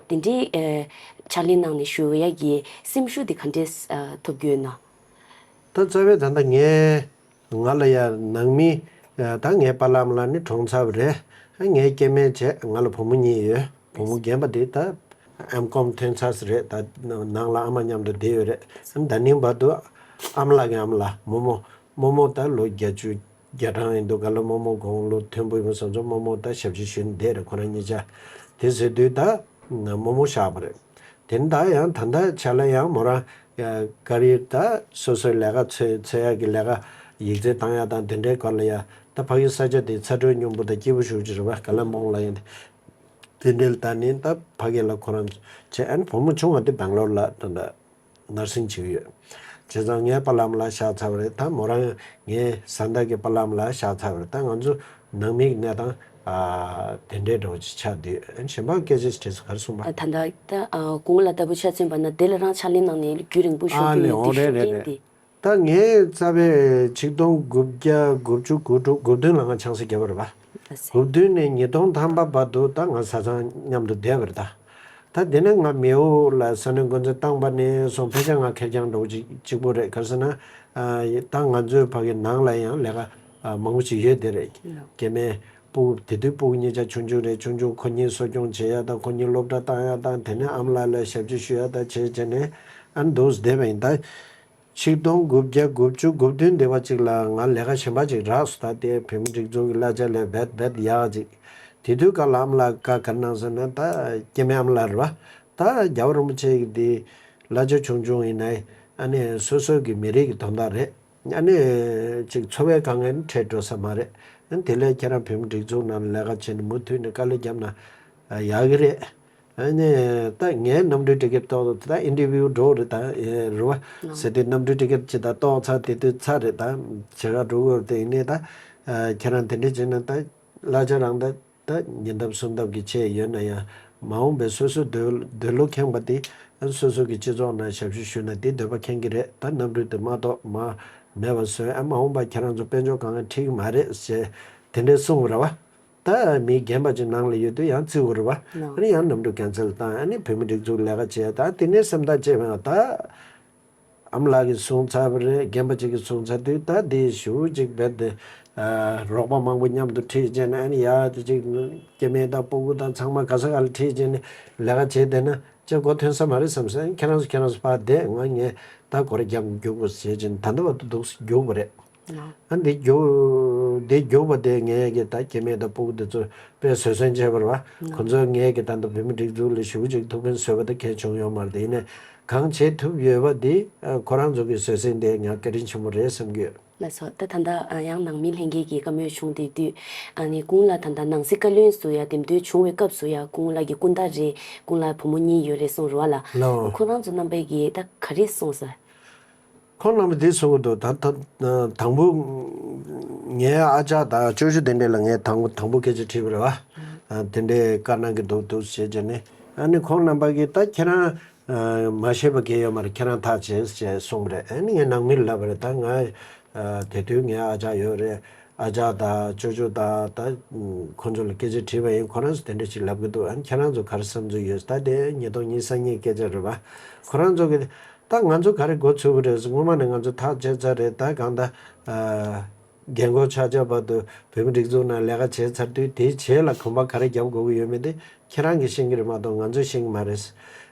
དེ་འདྲའི་ཨ། ཕྱག་ལས་གནང་ནས་བཞུགས་ཡག་གི་སེམས་ཤུགས་དེ་ག་འདྲས་ཨ། ཐོབ་ཀྱི་ཡོད་ན། ད་རྩ་བའི་ད་ལྟ་ངས་ང་ལ་ཡ་ནང་མི་ད་ངའི་པཱ་ལགས་ཨ་མ་ལགས་ནི་གྲོངས་ཚར་བ་རེད། ངའི་སྐྱེ་དམན་བྱས་ང་ལ་བུ་མོ་གཉིས་ཡོད། བུ་མོ་རྒན་པ་དེ་ད་ཨེམ་ཀོམ་ཐོན་ཚར་ས་རེད། ད་ནང་ལ་ཨ་མ་མཉམ་དུ་བསྡད་ཡོད་རེད། ད་ནིང་བར་དུ་ཨ་མ་ལགས་ཀྱི་ཨ་མ་ལགས་རྨོ་མོ། རྨོ་མོ་ད་ལོ་བརྒྱད་ཅུ་གྱ་གྲངས་ཡིན་འདུག་ག་ལ། རྨོ་མོ་དགུང་ལོ་མཐོན་པོ་ཡིན་པ་སོང་ཙང་རྨོ་མོ་ད་ཞབས་ཕྱི་ཞུས་ནས་བསྡད་རེད་ཁོ་རང་གཉིས་ཆ། དེ་ཟེར་དུས་ད་རྨོ་མོ་གཤགས་པ་རེད། དེ་ནས་ད་ཡང་ད་ལྟ་ཆ་ལ་ཡང་མོ་རང་ཀ་རི་ཡར་ད་སོ་སོའི་ལས་ཀ་འཚོལ་འཚོལ་ཡག་གི་ལས་ཀ་ཡིག་ཚད་བཏང་ཡག་དང་དེ་འདྲའི་སྐོར་ལ་ཡ་ད་ཕ་གི་ས་ཆ་དེ་ཚ་དྲོད་སྙོམས་པོ་དང་སྐྱིད་པོ་ཞེ་པོ་ཅིག་རེད་པ། ཀ་ལ་མོང་ལ་ཡིན་དེ་འདྲའི་ད་ནི་ད་ཕ་གི་ལ་ཁོ་རང་བྱས། ཨ་ནི་བུ་མོ་ཆུང་བ་དེ་སྦེང་ལོར་ལ་ད་ལྟ་ནར་སིང་བྱེད་ཀྱི་ཡོད། བྱས་ཙང་ངའི་པཱ་ལགས་ཨ་མ་ལགས་གཤགས་ཚར་བ་རེད། ད་མོ་རང་ངའི་བཟའ་ཟླ་གི་པཱ་ལགས་ཨ་མ་ལགས་གཤགས་ཚར་བ་རེད། ད་ང་ཚོ་ནང་མི་གི་གནས་སྟངས་ཨ། དེ་འདྲའི་འདྲ་བོ་ཅིག་ཆགས་བསྡད་ཡོད། གཞན་པ་སྐད་ཆ་ཞིག་དྲིས་སོང་། ག་རེ་གསུངས་པ། ད་ལྟ་ད་ཨ། སྐུ་ངོ་ལགས་ལྟ་བུ་ཆ་མཚོན་པ་ན་དེ་ལ་རང་ཕྱག་ལས་གནང་ནས་རྒྱུན་རིང་པོ་བཞུགས་ཨ་ཀྱི་ལེ་ཡོད་འོ་དེ་རེད་ཤུགས་རེད་རྐྱེན་རེད། དེ། ད་ངས་རྩ་བའི་ཆིག་སྟོང་དགུ་བརྒྱ་དགུ་བཅུ་གོ་དྲུག་གོ་བདུན་ལ་ང་ཆང་ས་བརྒྱབ་པ་རེད་པ། ལགས་སེ། གོ་བདུན་ནས་ཉིས་སྟོང་ཐམ་པ་བར་དུ་ད་ང་བཟའ་ཚང་མཉམ་དུ་བསྡད་པ་རེད་ད། ད་དེ་ནས་ང་མེའོ་ལ་ས་གནས་འགོ་འཛིན་བཏང་པ་ནས་བཟུང་ཕལ་ཆེར་ང་ཁེར་རྐྱང་འདྲ་བོ་ཅིག་གཅིག་པོ་རེད། ག་རེ་ཟེར་ན། ཨ། ད་ང་ཚོའི་ཕ་གི་ནང་ལ་ཡང་ལས་ཀ་ཨ། མང་པོ་ཞིག་ཡོད་དེ་རེད། ལགས། སྐྱེ་དམན་སྤུ་གུ་དེ་དུས་སྤུ་གུ་གཉིས་ཆ་ཆུང་ཆུང་རེད། ཆུང་ཆུང་ཁོ་གཉིས་གསོ་སྐྱོང་བྱེད་ཡག་དང་ཁོ་གཉིས་སློབ་གྲྭ་བཏང་ཡག་དང་དེ་ནས་ཨ་མ་ལགས་ལ་ཞབས་ཕྱི་ཞུ་ཡག་དང་བྱས་བྱས་ནས་ཨ་ནི་འདུག་སེ་བསྡད་པ་ཡིན་ད། ཆིག་སྟོང་དགུ་བརྒྱ་དགུ་བཅུ་གོ་བདུན་དེ་བ་ཅིག་ལ་ང་ལས་ཀ་གཞན་པ་ཅིག་རག་སོང་། ད་དེ་བོད་མི་སྒྲིག་འཛུགས་ཀྱི་གླ་ཆ་ལས་རྦད་རྦད་ཡག་ཅིག་དེ་དུས་སྐབས་ལ་ཨ་མ་ལགས་བཀའ་ག་རེ་གནང་ཟེར་ན། ད་སྐྱེ་དམན་ཨ་མ་ལགས་རེད་པ། ད་རྒྱལ་བ་རིན་པོ་ཆེ་གི་དེ་གླ་ཆ་ཆུང་ཆུང་ཡིན་ནའི་ཨ་ནི་སོ་སོ་གི་མི་རིགས་ཀྱི་དོན་དག་རེད། ཨ་ནི་ཅིག་འཚོ་བའི་དཀའ་ངལ་ནི་འཕྲད་འགྲོ་ས་མ་རེད། ཨ་ནི་དེ་ལས་ཁྱེད་རང་བོད་མི་སྒྲིག་འཛུགས་ནང་ལ་ལས་ཀ་བྱས་ནས་མུ་མཐུད་ནས་དཀའ་ལས་བརྒྱབ་ན་ཡག་གི་རེད། ཨ་ནི་ད་ངའི་གནམ་གྲུའི་ཊི་ཀེཊ་ཏོག་ཏོག་ད་ཨིན་ཊར་བིའུ་འགྲོ་རེད་ད། ཨེ་རེད་པ། ཨ། ཟེར་དུས་གནམ་གྲུའི་ཊི་ཀེཊ་ཅིག་ད་ཏོག་ཚར་དེ་དུས་ཚར་རེད། ད་བྱེད་ག་འགྲོ་དགོས་རེད། དེ་ཡིན་ནའི་ད་ཨ། ཁྱེད་རང་དེ་འདྲ་བྱས་ན་ད་གླ་ཆ་རང་ད་ད་ཉིས་ལྡབ་གསུམ་ལྡབ་ཀྱི་ཆེ་ཡོད་ན་ཡང་མ་འོངས་པའི་སོ་སོའི་འདོད་འདོད་བློ་ཁེངས་པ་དེ་ཨ། སོ་སོ་གི་སྤྱི་ཚོགས་ནང་ཞབས་ཞུ་ཞུས་ན་དེ་འདོད་པ་ཁེངས་ཀྱི་རེད། ད་གནམ་གྲུ་དེ་མ་གཏོགས་མ་མེད་པ་བཟོས། ཨ། མ་འོངས་པ་ཁྱེད་རང་ཚོ་དཔལ་འབྱོར་དཀའ་ངལ་འཕྲད་ཀྱི་མ་རེད་ཟེར་དེ་འདྲས་གསུངས་པ་རེད་པ། ད་མི་རྒན་པ་ཅིག་ནང་ལ་ཡོད་དུས་ཡང་བརྩི་དགོས་རེད་པ། ལགས། ཨ་ནི་ཡང་གནམ་གྲུ་ཁེན་སེལ་བཏང་། ཨ་ནི་བོད་མི་སྒྲིག་འཛུགས་ལས་ཀ་བྱས། ད་དེ་ནས་སེམས་ཐག་བཅད་པ་ཡང་ད་ཨ་མ་ལགས་ཀྱིས་གསུངས་ཚར་བ་རེད། རྒན་པ་ཅིག་གིས་གསུངས་ཚར་དུས་ད་དེ་ཞུ་ཅིག་རྦད་དེ་ཨ། རོགས་པ་མང་པོ་མཉམ་དུ་ཁྲིད་བྱས་ནས་ཨ་ནི་ཡ་དེ་ཅིག་སྐྱེ་དམན་དང་སྤུ་གུ་དང་ཚང་མ་ག་ས་ག་ལ་ཁྲིད་བྱས་ནས་ལས་ཀ་བྱས་བསྡད་ན་ཅིག་མགོ་ཐོན་ས་མ་རེད་བསམ་སོང་། ཁྱེད་རང་ཚོ་ཁྱེད་རང་ཚོ་ཕར་བསྡད། ང་ངས་ད་སྒོ་ར་རྒྱབ་རྒྱུག་པ་བྱས་བྱས་ནས་ད་ལྟ་བར་དུ་འདུག་རྒྱུག་པ་རེད། ཨ། འདི་རྒྱུག་འདི་རྒྱུག་པ་དེ་ངས་ཀྱི་ད་སྐྱེ་དམན་དང་སྤུ་གུ་དེ་ཚོ་དཔེ་བཟོད་བསྲན་བྱས་པ་རེད་པ། ཁོ་ཚོས་ངས་ཀྱི་ད་ལྟ་བོད་མི་སྒྲིག་འཛུགས་ལ་ཞེ་པོ་ཅིག་ཐུགས་ཕན་གསོས་པ་དེ་གལ་བྱུང་ཡོད་མ་རེད། དེ་ཡིན་ནའི་གང་བྱེད་ཐུབ་ཡོད་པ་འདི་ཁོ་རང་ཚོ་གི་བཟོད་བསྲན་དེ་ང་བཀའ་དྲིན་ཆེན་པོ་རེད་བསམ་གྱི་ཡོད། ལགས་སོ། ད་ད་ལྟ་ཨ་ཡང་ནང་མི་ལྷན་རྒྱས་ཀྱིས་བཀའ་མོལ་བྱུང་དེ་དུས། ཨ་ནི་སྐུ་ངོ་ལགས་ད་ལྟ་ནང་སྲིད་བཀའ་བློན་ཟུར་ཡ་འདེམས་ཐོན་བྱུང་བའི་སྐབས་སུ་ཡ་སྐུ་ངོ་ལགས་ཀྱི་སྐུ་ཟླ་རེད། སྐུ་ངོ་ལགས་བུ་མོ་གཉིས་ཡོད་རེད་གསུངས་རེད་བ་ལ། ལགས། ཁོ་རང་ཚོ་རྣམ་པས་ཀྱིས་ད་ག་རེ་གསུངས་ས། ཁོང་རྣམ་པས་འདི་གསུང་གི་འདུག་ད་ད་དང་པོ་ངའི་ཨ་ཅག་དང་ཅོ་ཅོ་དེ་འདྲས་ལ་ངས་དང་དང་པོ་སྐད་ཆ་དྲིས་པ་རེད་བ། ཨ་དེ་འདྲས་བཀའ་གནང་གི་འདུག་འདུག་ཟེར་བྱས་ནས། ཨ་ནི་ཁོང་རྣམ་པ་གིས་ད་ཁྱེད་རང་ཨ་མ་ཤེས་པ་གང་ཡང་ཡོད་མ་རེད། ཁྱེད་རང་ཐག་བཅད་ཅེས་གསུངས་པ་རེད། ཨ་ནི་ངས་ནང་མིར་ལབ་པ་རེད། ད་ང་ཨ་དེ་དུས་ངའི་ཨ་ཅག་ཡོད་རེད། ཨ་ཅག་དང་ཅོ་ཅོ་དང་ད་ཁོང་ཚོ་ལ་སྐད་ཆ་དྲིས་པ་ཡིན། ཁོ་རང་ཚོ་དེ་འདྲ་ཞིག་ལབ་གི་འདུག་ཨ་ནི་ཁྱེད་རང་ཚོ་ག་རེ་བསམ་ཚུལ་ཡོད། ད་དེ་ཉིས་སྟོང་ཉི་ཤུ་རྩ་གཉིས་སྐད་ཆ་རེད་བ། ཁོ་རང་ཚོ་གི་ད་ང་ཚོ་ག་རེ་འགོ་ཚུགས་ཀྱི་རེད། སྔོན་མ་ནས་ང་ཚོ་ཐག་བཅད་ཚར་རེད། ད་གང་ལྟར་ཨ་རྒན་འཁོགས་ཆགས་ཆགས་བར་དུ་བོད་མི་སྒྲིག་འཛུགས་ནང་ལས་ཀ་བྱས་ཚར་དུས། དེའི་རྗེས་ལ་གོམ་པ་ག་རེ་རྒྱབ་དགོས་ཀྱི་ཡོད་མེད་དེ་ཁྱེད་རང་གིས་ཤེས་ཀྱི་རེད་མ་གཏོགས་ང་ཚོས་ཤེས་ཀྱི་མ་རེད།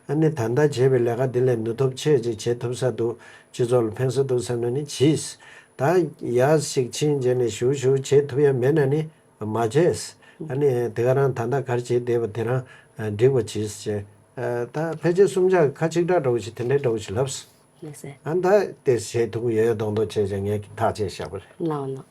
ཨ་ནི་ད་ལྟ་བྱས་པའི་ལས་ཀ་འདི་ལས་ནུས་སྟོབས་ཆེ་ཅིག་བྱེད་ཐུབ་ས་འདུག་སྤྱི་ཚོགས་ལ་ཕན་ས་འདུག་བསམ་ན་ནི་གྱིས། ད་ཡར་ཞིག་ཕྱིན་རྗེས་ནས་ཞུ་ཞུ་བྱེད་ཐུབ་ཡ་མེད་ན་ནི་མ་བྱས། ཨ་ནི་དེ་ག་རང་ད་ལྟ་ག་རེ་བྱེད་བསྡད་པ་དེ་རང་འགྲིག་པ་གྱིས་བྱས། ད་ཕལ་ཆེར་གསུམ་ཆ་ཁ་གཅིག་གྲགས་འདྲ་བོ་ཞིག་དེ་འདྲའི་འདྲ་བོ་ཞིག་ལབས། ལགས་སེ། ཨ་ད་དེ་བྱེད་ཐུབ་ཀྱི་ཡོད་ཡོད་མདོག་མདོག་བྱས་བྱས་ངས་ཐག་བཅད་བཞག་པ་རེད། ལགས་ལགས།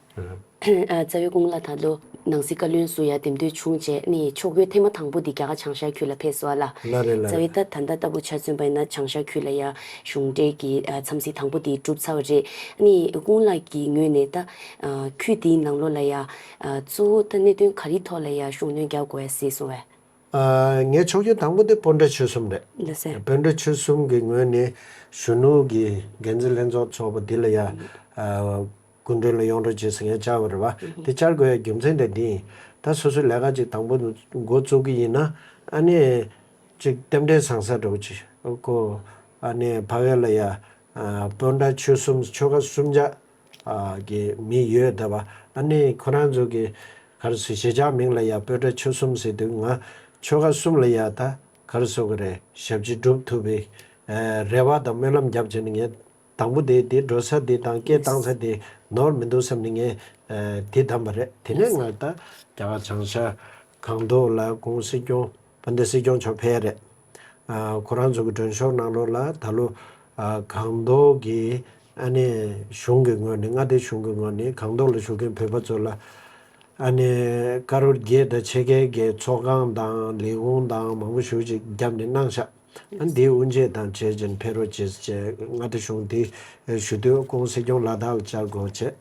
ཨ་རྩ་བའི་སྐུ་ངོ་ལགས་ད་ལོ་ནང་སྲིད་བཀའ་བློན་ཟུར་ཡ་འདེམས་ཐོན་བྱུང་རྗེས་ནི་ཕྱོགས་བསྐྱོད་ཐེངས་མ་དང་པོ་འདི་རྒྱ་གར་བྱང་ཤར་ཁུལ་ལ་ཕེབས་སོང་བ་ལ། ལགས་རེད་ལགས་རྩ་བའི་རེད། ད་ད་ལྟ་ལྟ་བུ་ཆ་མཚོན་པ་ཡིན་ན་བྱང་ཤར་ཁུལ་ལ་ཡ་གཞུང་འབྲེལ་གྱི་ཨ་འཚམས་གཟིགས་དང་པོ་འདི་གྲུབ་ཚར་བ་རེད། ནི་སྐུ་ངོ་ལགས་ཀྱི་ངོས་ནས་ད་ཨ་ཁུལ་འདིའི་ནང་ལོགས་ལ་ཡ་ཨ་གཙོ་བོ་ད་གནད་དོན་ག་རེའི་ཐོག་ལ་ཡ་ཤུགས་སྣོན་རྒྱག་དགོས་ཡ་གཟིགས་སོང་བས། ཨ་ངའི་ཕྱོགས་བསྐྱོད་དང་པོ་དེ་སྤོན་ཊ་ཆོལ་གསུམ་རེད། ལགས་སེ། སྤོན་ཊ་ཆོལ་གསུམ་གྱི་ངོས་ནས་གཞོན་ནུ་གི་འགན་འཛིན་ལྷན་ཚོགས་ཚོགས་པ་འདི་ལ་ཡ་ཨ་སྐུ་མགྲོན་ལ་ཡོང་རོགས་བྱེད་ཟེར་ངས་བཅར་བ་རེད་བ། དེ་བཅར་དགོས་ཡ་རྒྱུ་མཚན་དེ་འདི་ཡིན། ད་སོ་སོའི་ལས་ཀ་ཅིག་དང་པོ་འགོ་བཙུགས་ཀྱི་ཡིན་ན། ཨ་ནི་ཅིག་རྟེན་འབྲེལ་བཟང་ས་འདྲ་བོ་ཅིག་ཁོ། ཨ་ནི་ཕ་གི་ལ་ཡ་ཨ་སྤོན་ཊ་ཆོལ་གསུམ་ཆོལ་ཁ་གསུམ་ཆ་ཨ་གི་མི་ཡོད་བསྡད་པ། ཨ་ནི་ཁོ་རང་ཚོ་གི་ག་རེ་ཟེར། གཞིས་ཆགས་མིང་ལ་ཡ་སྤོན་ཊ་ཆོལ་གསུམ་ཟེར་དུས་ང་ཆོལ་ཁ་གསུམ་ལ་ཡ་ད་ག་རེ་ཟེར་དགོས་རེད། ཞབས་ཕྱི་སྒྲུབ་ཐུབ་པའི་ཨ་རེ་བ་དང་སྨོན་ལམ་བརྒྱབ་བྱས་ནས། ངས་དང་པོ་དེ་དེ་འགྲོ་ས་དེ་དང་སྐད་བཏང་ས་དེ་ནོར་མི་འདུག་བསམ་ནས་ངས་ཨ་དེ་བདམས་པ་རེད། དེ་ནས་ང་ད་རྒྱ་གར་བྱང་ཤར་སྒང་ཏོག་ལ་ཁོང་སྲིད་སྐྱོང་དཔལ་ལྡན་སྲིད་སྐྱོང་མཆོག་ཕེབས་རེད། ཨ་ཁོ་རང་ཚོ་གི་མགྲོན་ཤོག་ནང་ལོགས་ལ་ད་ལོ་ཨ་སྒང་ཏོག་གི་ཨ་ནི་གཞུང་གི་ངོས་ནས། མངའ་སྡེ་གཞུང་གི་ངོས་ནས་སྒང་ཏོག་ལ་བཞུགས་མཁན་བོད་པ་ཚོ་ལ་ཨ་ནི་ཀ་རོར་བརྒྱད་དང་ཕྱེད་ཀའི་གི་ཚོགས་ཁང་དང་ལས་ཁུངས་དང་མང་པོ་ཞེ་པོ་ཅིག་བརྒྱབ་ནས་གནང་ཤག་ཨ་ནི་དེའི་དབུ་འབྱེད་དང་བྱས་ཅིང་ཕེབས་རོགས་བྱེད་ཅེས་མངའ་སྡེ་གཞུང་དེ་ཞུ་དུས། ཁོང་སྲིད་སྐྱོང་ལ་དྭགས་ལ་བཅར་དགོས་བྱས།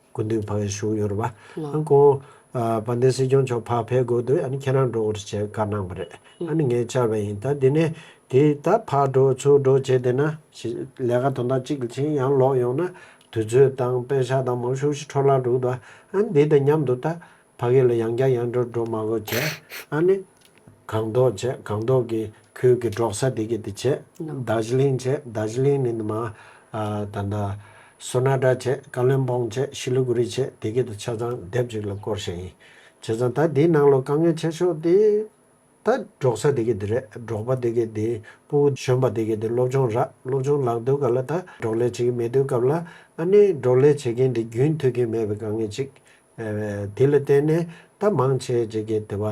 སྐུ་མདུན་ཕ་གིར་བཞུགས་ཡོད་རེད་བ། ལགས། ཁོང་ཨ་དཔལ་ལྡན་སྲིད་སྐྱོང་མཆོག་ཕར་ཕེབས་དགོས་དུས། ཨ་ནི་ཁྱེད་རང་འགྲོ་དགོས་རེད་ཅེས་བཀའ་གནང་བ་རེད། ཨ་ནི་ངས་བཅར་བ་ཡིན། ད་དེ་ནས་དེ་ད་ཕར་འགྲོ་ཚུར་འགྲོ་བྱས་བསྡད་ན་ཞི་ལས་ཀ་དོན་དག་གཅིག་ལ་ཕྱིན། ཡང་ལོག་ཡོང་ན་དུས་ཚོད་དང་པེ་ཤག་དང་མང་ཤོས་ཤིག་འཕྲོ་བརླག་འགྲོ་གི་འདུག་ཨ་ནི་དེ་དང་མཉམ་དུ་ད་ཕ་གི་ལ་ཡང་བསྐྱར་ཡང་འགྲོ་འགྲོ་མ་དགོས་བྱས། ཨ་ནི་སྒང་ཏོག་བྱས། སྒང་ཏོག་གི་ཁུལ་གྱི་འབྲོག་ས་དེ་གི་དེ་བྱས། ལགས། རྡོ་རྗེ་གླིང་བྱས། རྡོ་རྗེ་གླིང་ནས་མར་ཨ་ད་ལྟ་སོ་ན་ཀྲ་བྱས། ཀ་ལོན་སྦོང་བྱས། ཤི་ལི་གུ་རི་བྱས། དེ་གི་དེ་ཆ་ཚང་དེབ་ཅིག་ལ་བསྐོར་བཞག་ཡིན། བྱས་ཙང་ད་དེའི་ནང་ལོགས་དཀའ་ངལ་ཆེ་ཤོས་དེ་ད་འབྲོག་ས་དེ་གི་དེ་རེད། འབྲོག་པ་དེ་གི་དེ་ཕྲུ་གུ་གཞོན་པ་དེ་གི་དེ་སློབ་སྦྱོང་རག་སློབ་སྦྱོང་རག་དུས་སྐབས་ལ་ད་འབྲོག་ལས་བྱེད་ཀྱི་མེད་དུས་སྐབས་ལ། ཨ་ནི་འབྲོག་ལས་བྱེད་མཁན་དེ་རྒྱུན་མཐུད་མཁན་མེད་པའི་དཀའ་ངལ་ཅིག་ཨ་དེ་ལ་བརྟེན་ནས་ད་མང་ཆེ་ཅིག་གིས་དེ་བ་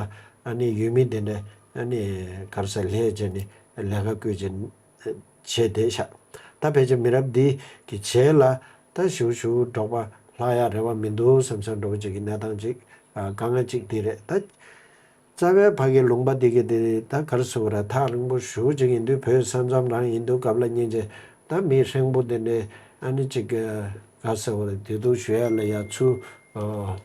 ཨ་ནི་ཡུལ་མི་དེ་འདྲ་ཨ་ནི་ག་རེ་ཟེར་ལྷས་བྱས་ནས་ལས་ཀ་བསྐོས་བྱས་བྱས་བསྡད་ཤག་ད་ཕལ་ཆེར་མི་རབས་འདི་གི་རྗེས་ལ་ད་ཞུ་ཞུ་འབྲོག་པ་ལྷག་ཡག་རེ་བ་མི་འདུག་བསམ་བསམ་འདྲ་བོ་ཅིག་གི་གནས་སྟངས་ཅིག་ཨ་དཀའ་ངལ་ཅིག་དེ་རེད། ད་རྩ་བའི་ཕ་གི་ལུང་པ་འདི་གི་དེ་ད་ག་རེ་ཟེར་དགོས་རེད། ཐག་རིང་པོ་ཞེ་པོ་ཅིག་ཡིན་དུས། བོད་ས་མཚམས་རང་ཡིན་དུས་སྐབས་ལ་སྙིང་རྗེ། ད་མི་ཧྲེང་པོ་དེ་འདྲའི་ཨ་ནི་ཅིག་ག་རེ་ཟེར་དགོས་རེད། བདེ་སྡུག་ཞུ་ཡ་ལ་ཡ་ཚུར་ཨ་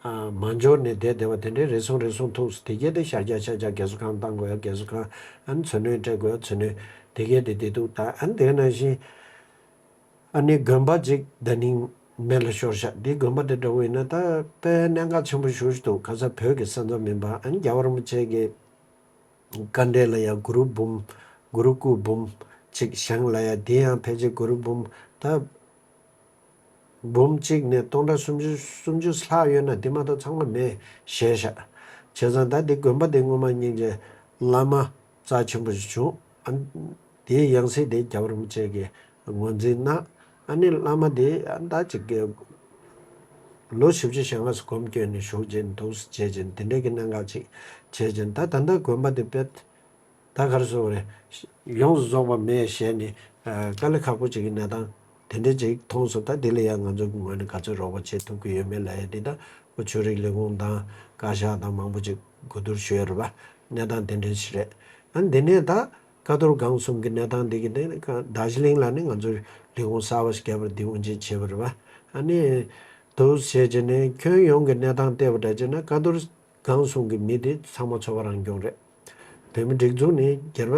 ཨ་མ་འབྱོར་ནས་བསྡད་བསྡད་པ་དེ་འདྲའི་རེ་ཟུང་རེ་ཟུང་ཐུག་སོང་། དེ་གས་དེ་ཤར་རྒྱག་ཤར་རྒྱག་རྒས་གསོ་ཁང་བཏང་དགོས་ཡ་རྒས་གསོ་ཁང་། ཨ་ནི་མཚོ་སྣོན་སྤྲད་དགོས་ཡ་མཚོ་སྣོན། དེ་གས་དེ་བདེ་སྡུག་དང་། ཨ་ནི་དེ་ནང་བཞིན་ཨ་ནི་དགོན་པ་ཅིག་ད་ནིང་མེ་ལ་ཤོར་ཤག་འདི་དགོན་པ་དེ་འདྲ་བོ་ཡིན་ན་ད་དཔེ་གནད་འགག་ཆེན་པོ་ཞེ་པོ་ཅིག་འདུག་ག་ས་བོད་ཀྱི་ས་མཚམས་མིན་པ། ཨ་ནི་རྒྱལ་བ་རིན་པོ་ཆེ་གི་དཀའ་འགྲེལ་ལ་ཡ་གུ་རུ་འབུམ། གུ་རུ་སྐུ་འབུམ་ཅིག་བཞེངས་ལ་ཡ། དེ་ཡང་ཕལ་ཆེར་གུ་རུ་འབུམ་ད་འབུམ་གཅིག་ནས་སྟོང་ཕྲག་སུམ་ཅུ་སུམ་ཅུ་ལྷག་ཡོད་ན་དེ་མ་གཏོགས་ཚང་མ་མེ་བཞེས་ཤག་བྱས་ཙང་ད་དེ་དགོན་པ་དེ་སྔོན་མ་སྙིང་རྗེ་བླ་མ་རྩ་ཆེན་པོ་ཞིག་བྱུང་། ཨ་དེའི་ཡང་སྲིད་དེ་རྒྱལ་བ་རིན་པོ་ཆེ་གིས་ངོས་འཛིན་གནང་། ཨ་ནི་བླ་མ་དེ་ཨ་ད་ཅིག་གི་ལོ་བཞི་བཅུ་ཞེ་ལྔ་ཙམ་སྒོམ་སྐྱོན་ནས་བཞུགས་བྱས་འདུག་བྱས་བྱས་དེ་འདྲའི་གི་གནད་འགག་ཅིག་བྱས་བྱས། ད་ད་ལྟ་དགོན་པ་དེ་དཔེ་ད་ག་རེ་ཟེར་དགོས་རེད། ཡོངས་སུ་རྫོགས་པ་མེ་བཞེས་ནས་ཨ་དཀའ་ལས་ཁག་པོ་ཅིག་གི་གནས་སྟངས་ དེ་འདྲ་ཅིག་མཐོང་སོང་། ད་དེ་ལ་ཡང་ང་ཚོ་གི་ངོས་ནས་ག་ཚོད་རོགས་པ་བྱེད་ཐུབ་ཀྱི་ཡོད་མེད་ལབ་ཡ་དེ་ད་ཁོ་ཆོས་རིག་ལས་ཁུངས་དང་བཀའ་ཤག་དང་མང་པོ་ཅིག་གོ་བསྡུར་ཞུ་ཡ་རེད་པ། གནས་སྟངས་དེ་འདྲ་ཞིག་རེད། ཨ་འདི་ནས་ད་ཀ་རྡོར་སྒང་གསུམ་གྱི་གནས་སྟངས་འདི་གི་སྟེང་ནས་ད་ཞི་གླིང་ལ་ནི་ང་ཚོས་ལས་ཁུངས་གསར་པ་ཞིག་བརྒྱབ་པར་འདི་དབུ་འབྱེད་བྱས་པ་རེད་པ། ཨ་ནི་འདུག་བྱས་བྱས་ནས་ཁྱོན་ཡོངས་ཀྱི་གནས་སྟངས་བལྟས་པ་འདྲ་བྱས་ན་ཀ་རྡོར་སྒང་གསུམ་གྱི་མི་དེ་ཚང་མ་ཚོར་བ་རང་སྐྱོང་རེད། བོད་མི་སྒྲིག་འཛུགས་ནི་སྒེར་པ་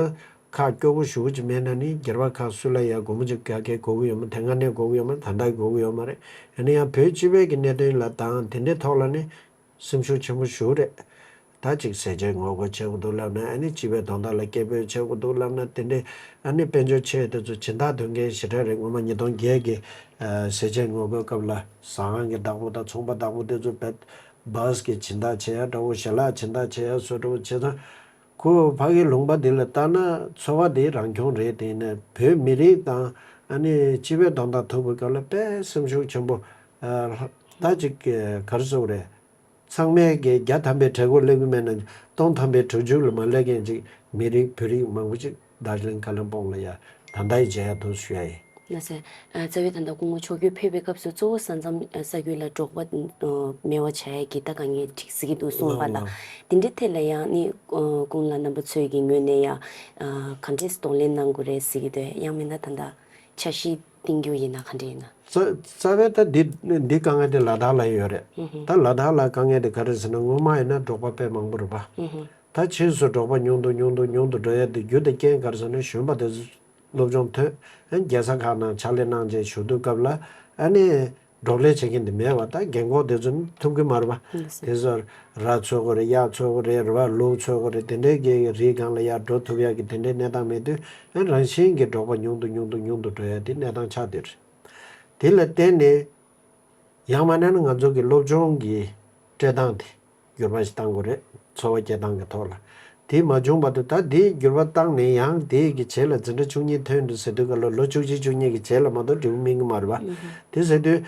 ཁག་སྐྱོ་པོ་ཞེ་པོ་ཅིག་མེད་ན་ནི་སྒེར་པ་ཁག་སུ་ལ་ཡ་སྒོར་མོ་ཅིག་ག་གེ་དགོས་ཀྱི་ཡོད་མ། དེ་སྔ་ནས་དགོས་ཀྱི་ཡོད་མ། ད་ལྟ་དགོས་ཀྱི་ཡོད་མ་རེད། ཡིན་ན་ཡང་བོད་སྤྱི་པའི་གི་གནད་དོན་ལ་དང་དེ་འདྲའི་ཐོག་ལ་ནི་སེམས་ཤུགས་ཆེན་པོ་ཞེ་པོ་རེད། ད་ཅིག་ཟས་བཅད་ངོ་རྒོལ་བྱེད་དགོས་འདུག་ལབ་ན་ཨ་ནི་སྤྱི་པའི་དོན་དག་ལ་སྐད་འབོད་བྱེད་དགོས་འདུག་ལབ་ན་དེ་འདྲའི་ཨ་ནི་དཔལ་འབྱོར་ཆེ་དེ་ཚོ་སྦྱིན་བདག་དོན་རྐྱེན་ཞེ་དྲག་རེད། སྔོན་མ་ཉིས་སྟོང་བརྒྱད་ཀྱི་ཟས་བཅད་ངོ་རྒོལ་སྐབས་ལ་ཟ་ཁང་གི་བདག་པོ་དང་ཚོང་པ་བདག་པོ་དེ་ཚོ་བེད་བཱས་ཀྱི་སྦྱིན་བདག་བྱེད་ཡ་འདྲ་བོ། ཞལ་ལག་སྦྱིན་བདག་བྱེད་ཡ་བཟོ་འདྲ་བོ་བྱས་ཙང་། ཁོ་ཕ་གི་ལུང་པ་འདི་ལ་ལྟ་ན་ཚོར་བ་དེ་རང་སྐྱོང་རེད། དེ་ཡིན་ན་བོད་མི་རིགས་དང་ཨ་ནི་སྤྱི་པའི་དོན་དག་ཐུག་པའི་སྐབས་ལ་དཔེ་སེམས་ཤུགས་ཆེན་པོ། ཨ་ད་ཅིག་ག་རེ་ཟེར་དགོས་རེད། ཚང་མས་ཀྱི་བརྒྱ་ཐམ་པའི་གྲལ་སྒོར་སླེབས་ཀྱི་མེད་ན་སྟོང་ཐམ་པའི་གྲུ་མཇུག་ལ་མ་སླེབས་མཁན་ཅིག་མི་རིགས་བོད་རིགས་མང་པོ་ཅིག་དར་ཇི་ལིང་ཀ་ལིམ་པོང་ལ་ཡ་ད་ལྟ་ཡི་མཇལ་ཡ་འདུག་ཞུ་ཡ་ཡིན། ལགས་སོ། ཨ་རྩ་བའི་ད་ལྟ་སྐུ་ངོ་མཆོག་གིས་ཕེབས་པའི་སྐབས་སུ་གཙོ་བོ་ས་མཚམས་ཨ་ས་ཁུལ་ལ་འབྲོག་པ་ཨ་མེད་པ་བྱ་ཡས་ཀྱི་ད་དཀའ་ངལ་འཕྲད་ཀྱི་འདུག་གསུངས་པ་ལ། ལགས། དེ་འདྲའི་ཐད་ལ་ཡང་ནི་ཨ་སྐུ་ངོ་ལགས་རྣམ་པ་ཚོའི་གི་ངོས་ནས་ཡང་ཨ་ག་འདྲས་གདོང་ལེན་གནང་དགོས་རེད་ཟེར་གྱི་འདུག་ཡང་མིན་ན་ད་ལྟ་འཆར་གཞི་བཏིང་རྒྱུ་ཡིན་ན་ག་འདྲས་ཡིན་ན། རྩ་རྩ་བའི་ད་འདི་འདི་དཀའ་ངལ་དེ་ལ་དྭགས་ལ་ཡོད་རེད། ཧུམ་ཧུམ། ད་ལ་དྭགས་ལ་དཀའ་ངལ་དེ་ག་རེ་ཟེར་ན་སྔོན་མ་ཡིན་ན་འབྲོག་པ་དཔེ་མང་པོ་རེད་པ། ཧུམ་ཧུམ། ད་ཕྱིས་སུ་འབྲོག་པ་ཉུང་དུ་ཉུང་དུ་ཉུང་དུ་འགྲོ་ཡ་དེ་རྒྱུ་དང་རྐྱེན་ག་རེ་ཟེར་ན་གཞོན་པ་དེ་ཚོ་སློབ་སྦྱོང་ཐོན། ཨ་རྒྱལ་ས་ཁག་ནང་ཕྱག་ལས་གནང་བྱས་བཞུགས་དུས་སྐབས་ལ་ཨ་ནི་འབྲོག་ལས་བྱེད་མཁན་དེ་མེད་པ། ད་རྒན་གོག་དེ་ཚོ་ནི་ཐུབ་ཀྱི་མ་རེད་པ། དེ་ཚོ་ར་འཚོ་དགོས་རེད། གཡག་འཚོ་དགོས་རེད། རེད་པ། ལུག་འཚོ་དགོས་རེད། དེ་འདྲའི་གི་རིའི་སྒང་ལ་ཡར་འགྲོ་ཐུབ་ཡ་གི་དེ་འདྲའི་གནས་སྟངས་མེད་དུས་ཨ་རང་བཞིན་གྱི་འབྲོག་པ་ཉུང་དུ་ཉུང་དུ་ཉུང་དུ་འགྲོ་ཡ་དེ་གནས་སྟངས་ཆགས་བསྡད་རེད། དེ་ལ་བརྟེན་ནས། ཡང་མིན་ན་ང་ཚོ་གི་སློབ་སྦྱོང་གི་སྤྲད་སྟངས་དེ་འགྱུར་བ་ཞིག་གཏང་དགོས་རེད། འཚོ་བ་སྐྱེལ་སྟངས་ཀྱི་ཐོག་ལ། དེ་མ་བྱུང་བར་དུ་ད་དེ་འགྱུར་བ་བཏང་ནས་ཡང་དེ་གི་རྗེས་ལ་འཛིན་གྲྭ་བཅུ་གཉིས་ཐོན་འདུག་ཟེར་དུས་ག་ལ་ལོ་བཅུ་གཅིག་བཅུ་གཉིས་ཀྱི་རྗེས་ལ་མ་གཏོགས་འབྲས་བུ་སྨིན་གྱི་མ་རེད་པ། དེ་ཟེར་དུས་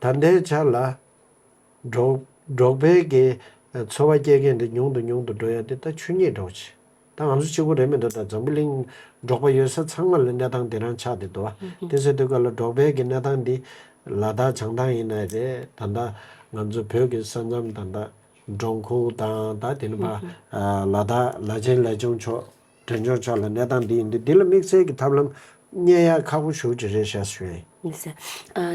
ད་ལྟའི་ཆ་ལ་འབྲོག་འབྲོག་པའི་གི་འཚོ་བ་སྐྱེལ་མཁན་དེ་ཉུང་དུ་ཉུང་དུ་འགྲོ་ཡ་དེ་ད་ཆོས་ཉིད་འདྲ་བོ་ཆེ། ད་ང་ཚོ་གཅིག་པུ་རེད་མི་འདུག་ད་འཛམ་བུ་གླིང་འབྲོག་པ་ཡོད་ས་ཚང་མ་ལ་གནས་སྟངས་དེ་རང་ཆགས་བསྡད་འདུག་བ། དེ་ཟེར་དུས་ག་ལ་འབྲོག་པའི་གི་གནས་སྟངས་འདི་ལ་དྭགས་བྱང་ཐང་ཡིན་ནའི་རེད། ད་ལྟ་ང་ཚོ་བོད་ཀྱི་ས་མཚམས་ད་ལྟ་འབྲོང་ཁུག་དང་ད་དེ་ནི་ཕ་ལ་དྭགས་ལ་ཆེན་ལ་ཆུང་ཕྱོགས་འབྲས་ལྗོངས་ཕྱོགས་ལ་གནས་སྟངས་འདི་ཡིན་དུས་འདི་ལ་དམིགས་བསལ་གྱི་ཐབས་ལམ་རྙེད་ཡ་ཁག་པོ་ཞེ་པོ་ཅིག་རེད་ཤག་ཞུ་ཡ་ཡིན།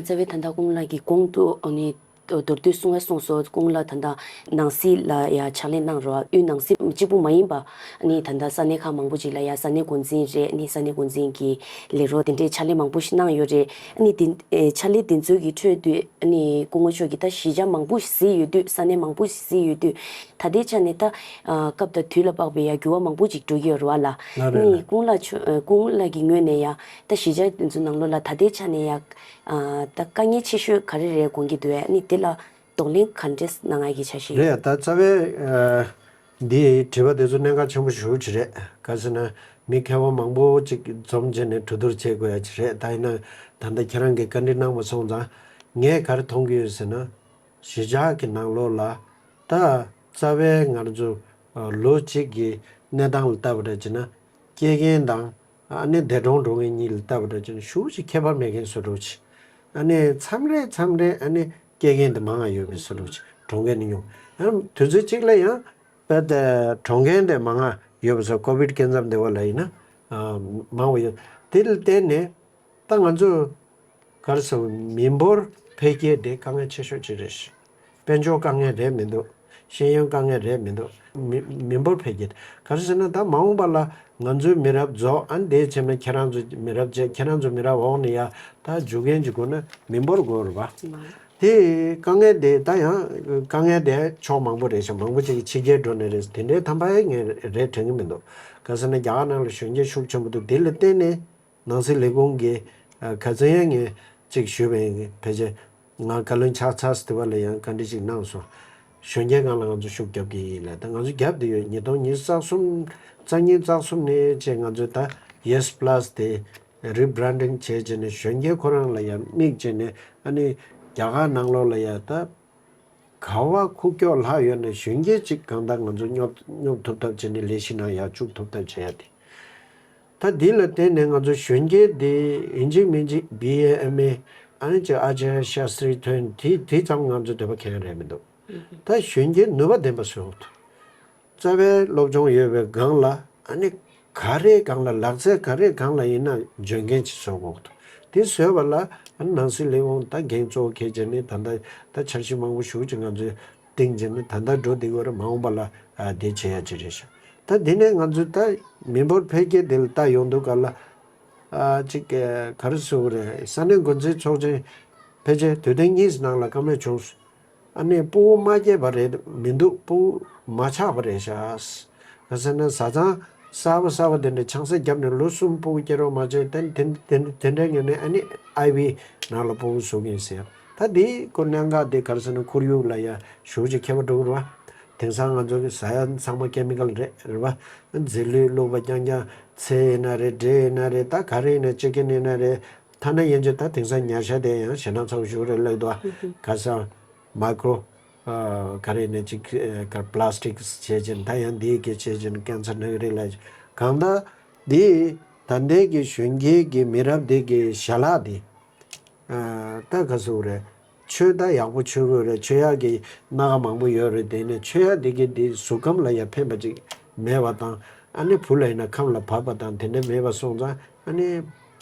རྩ་བའི་ད་ལྟ་སྐུ་ངོ་ལགས་ཀྱིས་གོང་དུ་ཨ་ནི། མདོར་བསྡུས་གསུང་བ་གསུངས་སོ། སྐུ་ངོ་ལགས་ད་ལྟ་ནང་སྲིད་ལ་ཡ་ཕྱག་ལས་གནང་རོགས། དབུས་ནང་སྲིད་གཅིག་པུ་མ་ཡིན་པ། ཨ་ནི་ད་ལྟ་ས་གནས་ཁག་མང་པོ་ཅིག་ལ་ཡ་ས་གནས་འགོ་འཛིན་རེད། ཨ་ནི་ས་གནས་འགོ་འཛིན་གྱི་ལས་རོགས་དེ་འདྲའི་ཕྱག་ལས་མང་པོ་ཞིག་གནང་ཡོད་རེད། ཨ་ནི་དེ་ཨེ་ཕྱག་ལས་དེ་ཚོའི་གི་ཁྲོད་དུ་ཨ་ནི་སྐུ་ངོ་མཆོག་གིས་ད་གཞིས་ཆགས་མང་པོ་ཞིག་གཟིགས་ཡོད་དུས། ས་གནས་མང་པོ་ཞིག་གཟིགས་ཡོད་དུས། ད་ལྟའི་ཆ་ནས་ད་ཨ་སྐབས་དང་དུས་ལ་དཔག་པའི་ཡ་འགྱུར་བ་མང་པོ་ཅིག་འགྲོ་གི་ཡོད་རེད་བ་ལ། ལགས་རེད། ཨ་ནི་ལགས། སྐུ་ངོ་ལགས་མཆོག་ཨ་སྐུ་ངོ་ལགས་ཀྱི་ངོས་ནས་ཡ་ད་གཞིས་ཆགས་དེ་ཚོའི་ནང་ལོགས་ལ་ད་ལྟའི་ཆ་ནས་ཡ། ཨ་ད་དཀའ་ངལ་ཆེ་ཤོས་ག་རེ་རེད་དགོངས་ཀྱི་འདུག་ཨ་ནི་དེ་ལ་གདོང་ལེན་ག་འདྲས་གནང་ཡ་གི་འཆར་གཞི་ཡོད། རེད། ད་རྩ་བའི་ཨ་འདི་དྲི་བ་དེ་ཚོ་གནད་འགག་ཆེན་པོ་ཞེ་པོ་ཅིག་རེད། ག་ཟེར་ན་མི་མཁས་པ་མང་པོ་ཅིག་འཛོམས་བྱས་ནས་གྲོས་བསྡུར་བྱེད་དགོས་ཡ་ཅིག་རེད། ད་ཡིན་ན་ད་ལྟ་ཁྱེད་རང་གིས་བཀའ་འདྲི་གནང་བ་སོང་ཙང་ངས་ག་རེ་མཐོང་གི་ཡོད་ཟེར་ན། གཞིས་ཆགས་ཀྱི་ནང་ལོགས་ལ་ད་རྩ་བའི་ང་རང་ཚོ་ཨ་ལོ་གཅིག་གི་གནས་སྟངས་ལ་ལྟ་བ་འདྲ་བྱས་ན་སྐྱེ་མཁན་དང་། ཨ་ནི་འདས་གྲོངས་འགྲོ་མཁན་གཉིས་ལ་ལྟ་བ་འདྲ་བྱས་ན་ཞེ་པོ་ཅིག་ཁྱད་པར་མེད་མཁན་བཟོ་འདྲ་ཅིག་ཨ་ནི་མཚམས་རེ་མཚམས་རེ་ཨ་ནི་སྐྱེ་མཁན་དེ་མང་ང་ཡོད་པའི་བཟོ་འདྲ་ཅིག་གྲོངས་མཁན་ནི་ཉུང་། ཨ་དུས་ཚོད་གཅིག་ལ་ཡང་དཔེ་དེ་གྲོངས་མཁན་དེ་མང་ང་ཡོད་པ་བཟོ། ཀོ་བིད་སྐྱེ་མཚམས་དེ་བ་ལ་ཡིན་ན་ཨ་མང་བ་ཡོད། དེ་ལ་བརྟེན་ནས་ད་ང་ཚོ་ག་རེ་ཟེར། མི་འབོར་འཕེལ་རྒྱས་དེ་དཀའ་ངལ་ཆེ་ཤོས་གཅིག་རེད། དཔལ་འབྱོར་དཀའ་ངལ་རེད་མི་འདུག་ཤེས་ཡོན་དཀའ་ངལ་རེད་མི་འདུག་མི་མི་འབོར་འཕེལ་རྒྱས་ག་རེ་ཟེར་ན། ད་མ་འོངས་པ་ལ་ང་ཚོའི་མི་རབས་རྫོགས། ཨ་ནི་དེའི་རྗེས་མ་ཁྱེད་རང་ཚོའི་མི་རབས་རྗེས། ཁྱེད་རང་ཚོའི་མི་རབས་འོག་ནས་ཡ་ད་འཇུག་མཁན་ཅིག་དགོས་ན་མི་འབོར་དགོས་རེད་པ། དེ་དཀའ་ངལ་དེ་ད་ཡང་དཀའ་ངལ་དེ་ཕྱོགས་མང་པོ་རེད་ཤག་མང་པོ་ཅིག་གིས་ཕྱི་རྒྱལ་འགྲོ་ནས་རེད། དེ་འདྲའི་ཐམ་པ་ངས་རེད་དྲན་གྱི་མི་འདུག་ག་ཟེར་ན་རྒྱ་གར་ནང་ལ་གཞོན་སྐྱེས་ཤུགས་ཆེན་པོ་འདུག་དེ་ལ་བརྟེན་ནས། ནང་སྲིད་ལས་ཁུངས་ཀྱིས་ཨ་ག་ཚོད་ཡང་ངས་ཅིག་ཞུས་པ་ཡིན། ཕལ་ཆེར་ང་བཀའ་བློན་ཆགས་ཚར་དུས་བ་ལ་ཡང་བཀའ་འདྲི་ཅིག་གནང་སོང་། གཞོན་སྐྱེས་སྒང་ལ་ང་ཚོ་ཤུགས་རྒྱབ་ཀྱི་ཡིན་ལབ། ད་ང་ཚོ་རྒྱབ་བསྡད་ཡོད། ཉིས་སྟོང་ཉི་ཤུ་རྩ་གསུམ་རྩ་གཉིས་རྩ་གསུམ་ནས་བྱས་ང་ཚོས་ད་ཡེས་པ་ལ་སི་དེ་རི་བྷི་རན་ཌིང་བྱས་བྱས་ནས་གཞོན་སྐྱེས་ཁོ་རང་ལ་ཡང་དམིགས་བྱས་ནས་ཨ་ནི་རྒྱ་གར་ནང་ལོགས་ལ་ཡང་ད། ག་བ་ཁུག་ཀྱོག་ལྷག་ཡོད་ན་གཞོན་སྐྱེས་ཅིག་གང་ལྟར་ང་ཚོ་སྙོབ་སྙོབ་ཐུབ་ཐབས་བྱས་ནས་ལས་གཞི་ནང་ཡར་བཅུག་ཐུབ་ཐབས་བྱེད་ཡ་དེ། ད་འདི་ལ་བརྟེན་ནས་ང་ཚོ་གཞོན་སྐྱེས་འདི་ཡིན་གཅིག་མིན་གཅིག་བི་ཨེ་ཨེམ་ཨེ་ཨ་ནི་ཅིག་ཨ་ཅརྱ་ཤཱསྟྲི་ཐོན་དེ་དེ་ཙམ་ང་ཚོ་འདོད་པ་ཁེངས་རེད་མི་འདུག་ད་གཞོན་སྐྱེས་ནུས་པ་ལྡན་པ་བཟོ་དགོས་འདུག་རྩ་བའི་སློབ་སྦྱོང་ཡོད་པའི་སྒང་ལ་ཨ་ནི་ག་རེའི་སྒང་ལ་ལག་རྩལ་ག་རེའི་སྒང་ལ་ཡིན་ན་འཇོན་མཁན་ཅིག་བཟོ་དགོས་འདུག་དེ་བཟོས་པ་ལ་ཨ་ནི་ནང་སྲིད་ལས་ཁུངས་ད་འགན་གཙོ་བོ་འཁྱེར་བྱས་ནས་ད་ལྟ་ད་འཆར་གཞི་མང་པོ་ཞེ་ཅིག་ང་ཚོས་སྟེང་བྱས་ནས་ད་ལྟ་འགྲོ་བསྡད་ཡོད་རེད། མ་འོངས་པ་ལ་ཨ་དེ་བྱེད་ཡ་ཅིག་རེད་ཤག་ད་དེ་ནས་ང་ཚོས་ད་མི་འབོར་འཕེལ་རྒྱས་དེ་ལ་ལྟ་ཡོང་དུས་ག་ལ་ཨ་ཅིག་ག་རེ་ཟེར་དགོས་རེད། ས་གནས་འགོ་འཛིན་ཚོགས་ཆེན་ཕལ་ཆེར་དུས་དེབ་གཉིས་ནང་ལ་བཀའ་མོལ་བྱུང་སོང་། ཨ་ནི་ཕྲུ་གུ་མ་སྐྱེས་པ་རེད་མི་འདུག་ཕྲུ་གུ་མ་ཆགས་པ་རེད་ཤག་ག་ཟེར་ན་བཟའ་ཚང་གསར་པ་གསར་པ་དེ་འདྲ་ཆང་ས་བརྒྱབ་ནས་ལོ་གསུམ་ཕྲུ་གུ་སྐྱེ་རོགས་མ་བྱས་དེ་དེ་དེ་དེ་འདྲའི་ངོས་ནས་ཨ་ནི་ཨའི་ཝི་ནང་ལ་ཕྲུ་གུ་བཟོ་གི་ཡིན་ཟེར། ད་འདི་ཁོ་གནད་འགག་དེ་ག་རེ་ཟེར་ན་ཁོར་ཡུག་ལ་ཡ་ཞེ་ཅིག་ཁྱད་པར་འགྲོ་གི་རེད་བ། དེང་སང་ང་ཚོ་གི་ཟ་ཡ་ཚང་མ་ཀེ་མི་ཀལ་རེད་རེད་བ། རྫས་ལུད་བླུགས་པ་རྐྱང་རྐྱང་ཚལ་ཡིན་ན་རེད། འབྲས་ཡིན་ན་རེད། ད་ག་རེ་ཡིན་ན་ཅི་ཀིན་ཡིན་ན་རེད། ཐ་ན་ཡན་ཆད་ད་དེང་སང་ཉ་ཤ་དེ་ཡང་ཞེད་སྣང་ཚ་པོ་ཞེ་རེད་ལབ་འདུག་བ། ག་ས་མའི་ཀྲོ་ཨ་ག་རེ་ནས་ཅིག་ཨ་ག་པ་ལ་སི་ཊིག་བྱས་ཅིང་ད་ཡང་འདི་གི་བྱས་ཅིང་ཀན་སར་ན་གི་རེད་ལབ་ཅིང་གང་ལྟར་འདི་ད་ལྟའི་གི་གཞོན་སྐྱེས་ཀྱི་མི་རབས་འདི་གི་ཞལ་ལག་འདི་ཨ་ད་ག་ཟེར་དགོས་རེད། མཆོད་ད་ཡག་པོ་མཆོད་དགོས་རེད། མཆོད་ཡག་གི་སྣ་ཁ་མང་པོ་ཡོད་རེད། དེ་ནས་མཆོད་ཡག་འདི་གི་འདི་གཟུགས་ཁམས་ལ་ཡང་ཕན་པ་ཅིག་མེད་པ་དང་ཨ་ནི་བུ་ལ་ཡིན་ན་ཁམས་ལ་བབས་པ་དང་དེ་འདྲ་མེད་པ་སོང་ཙང་ཨ་ནི།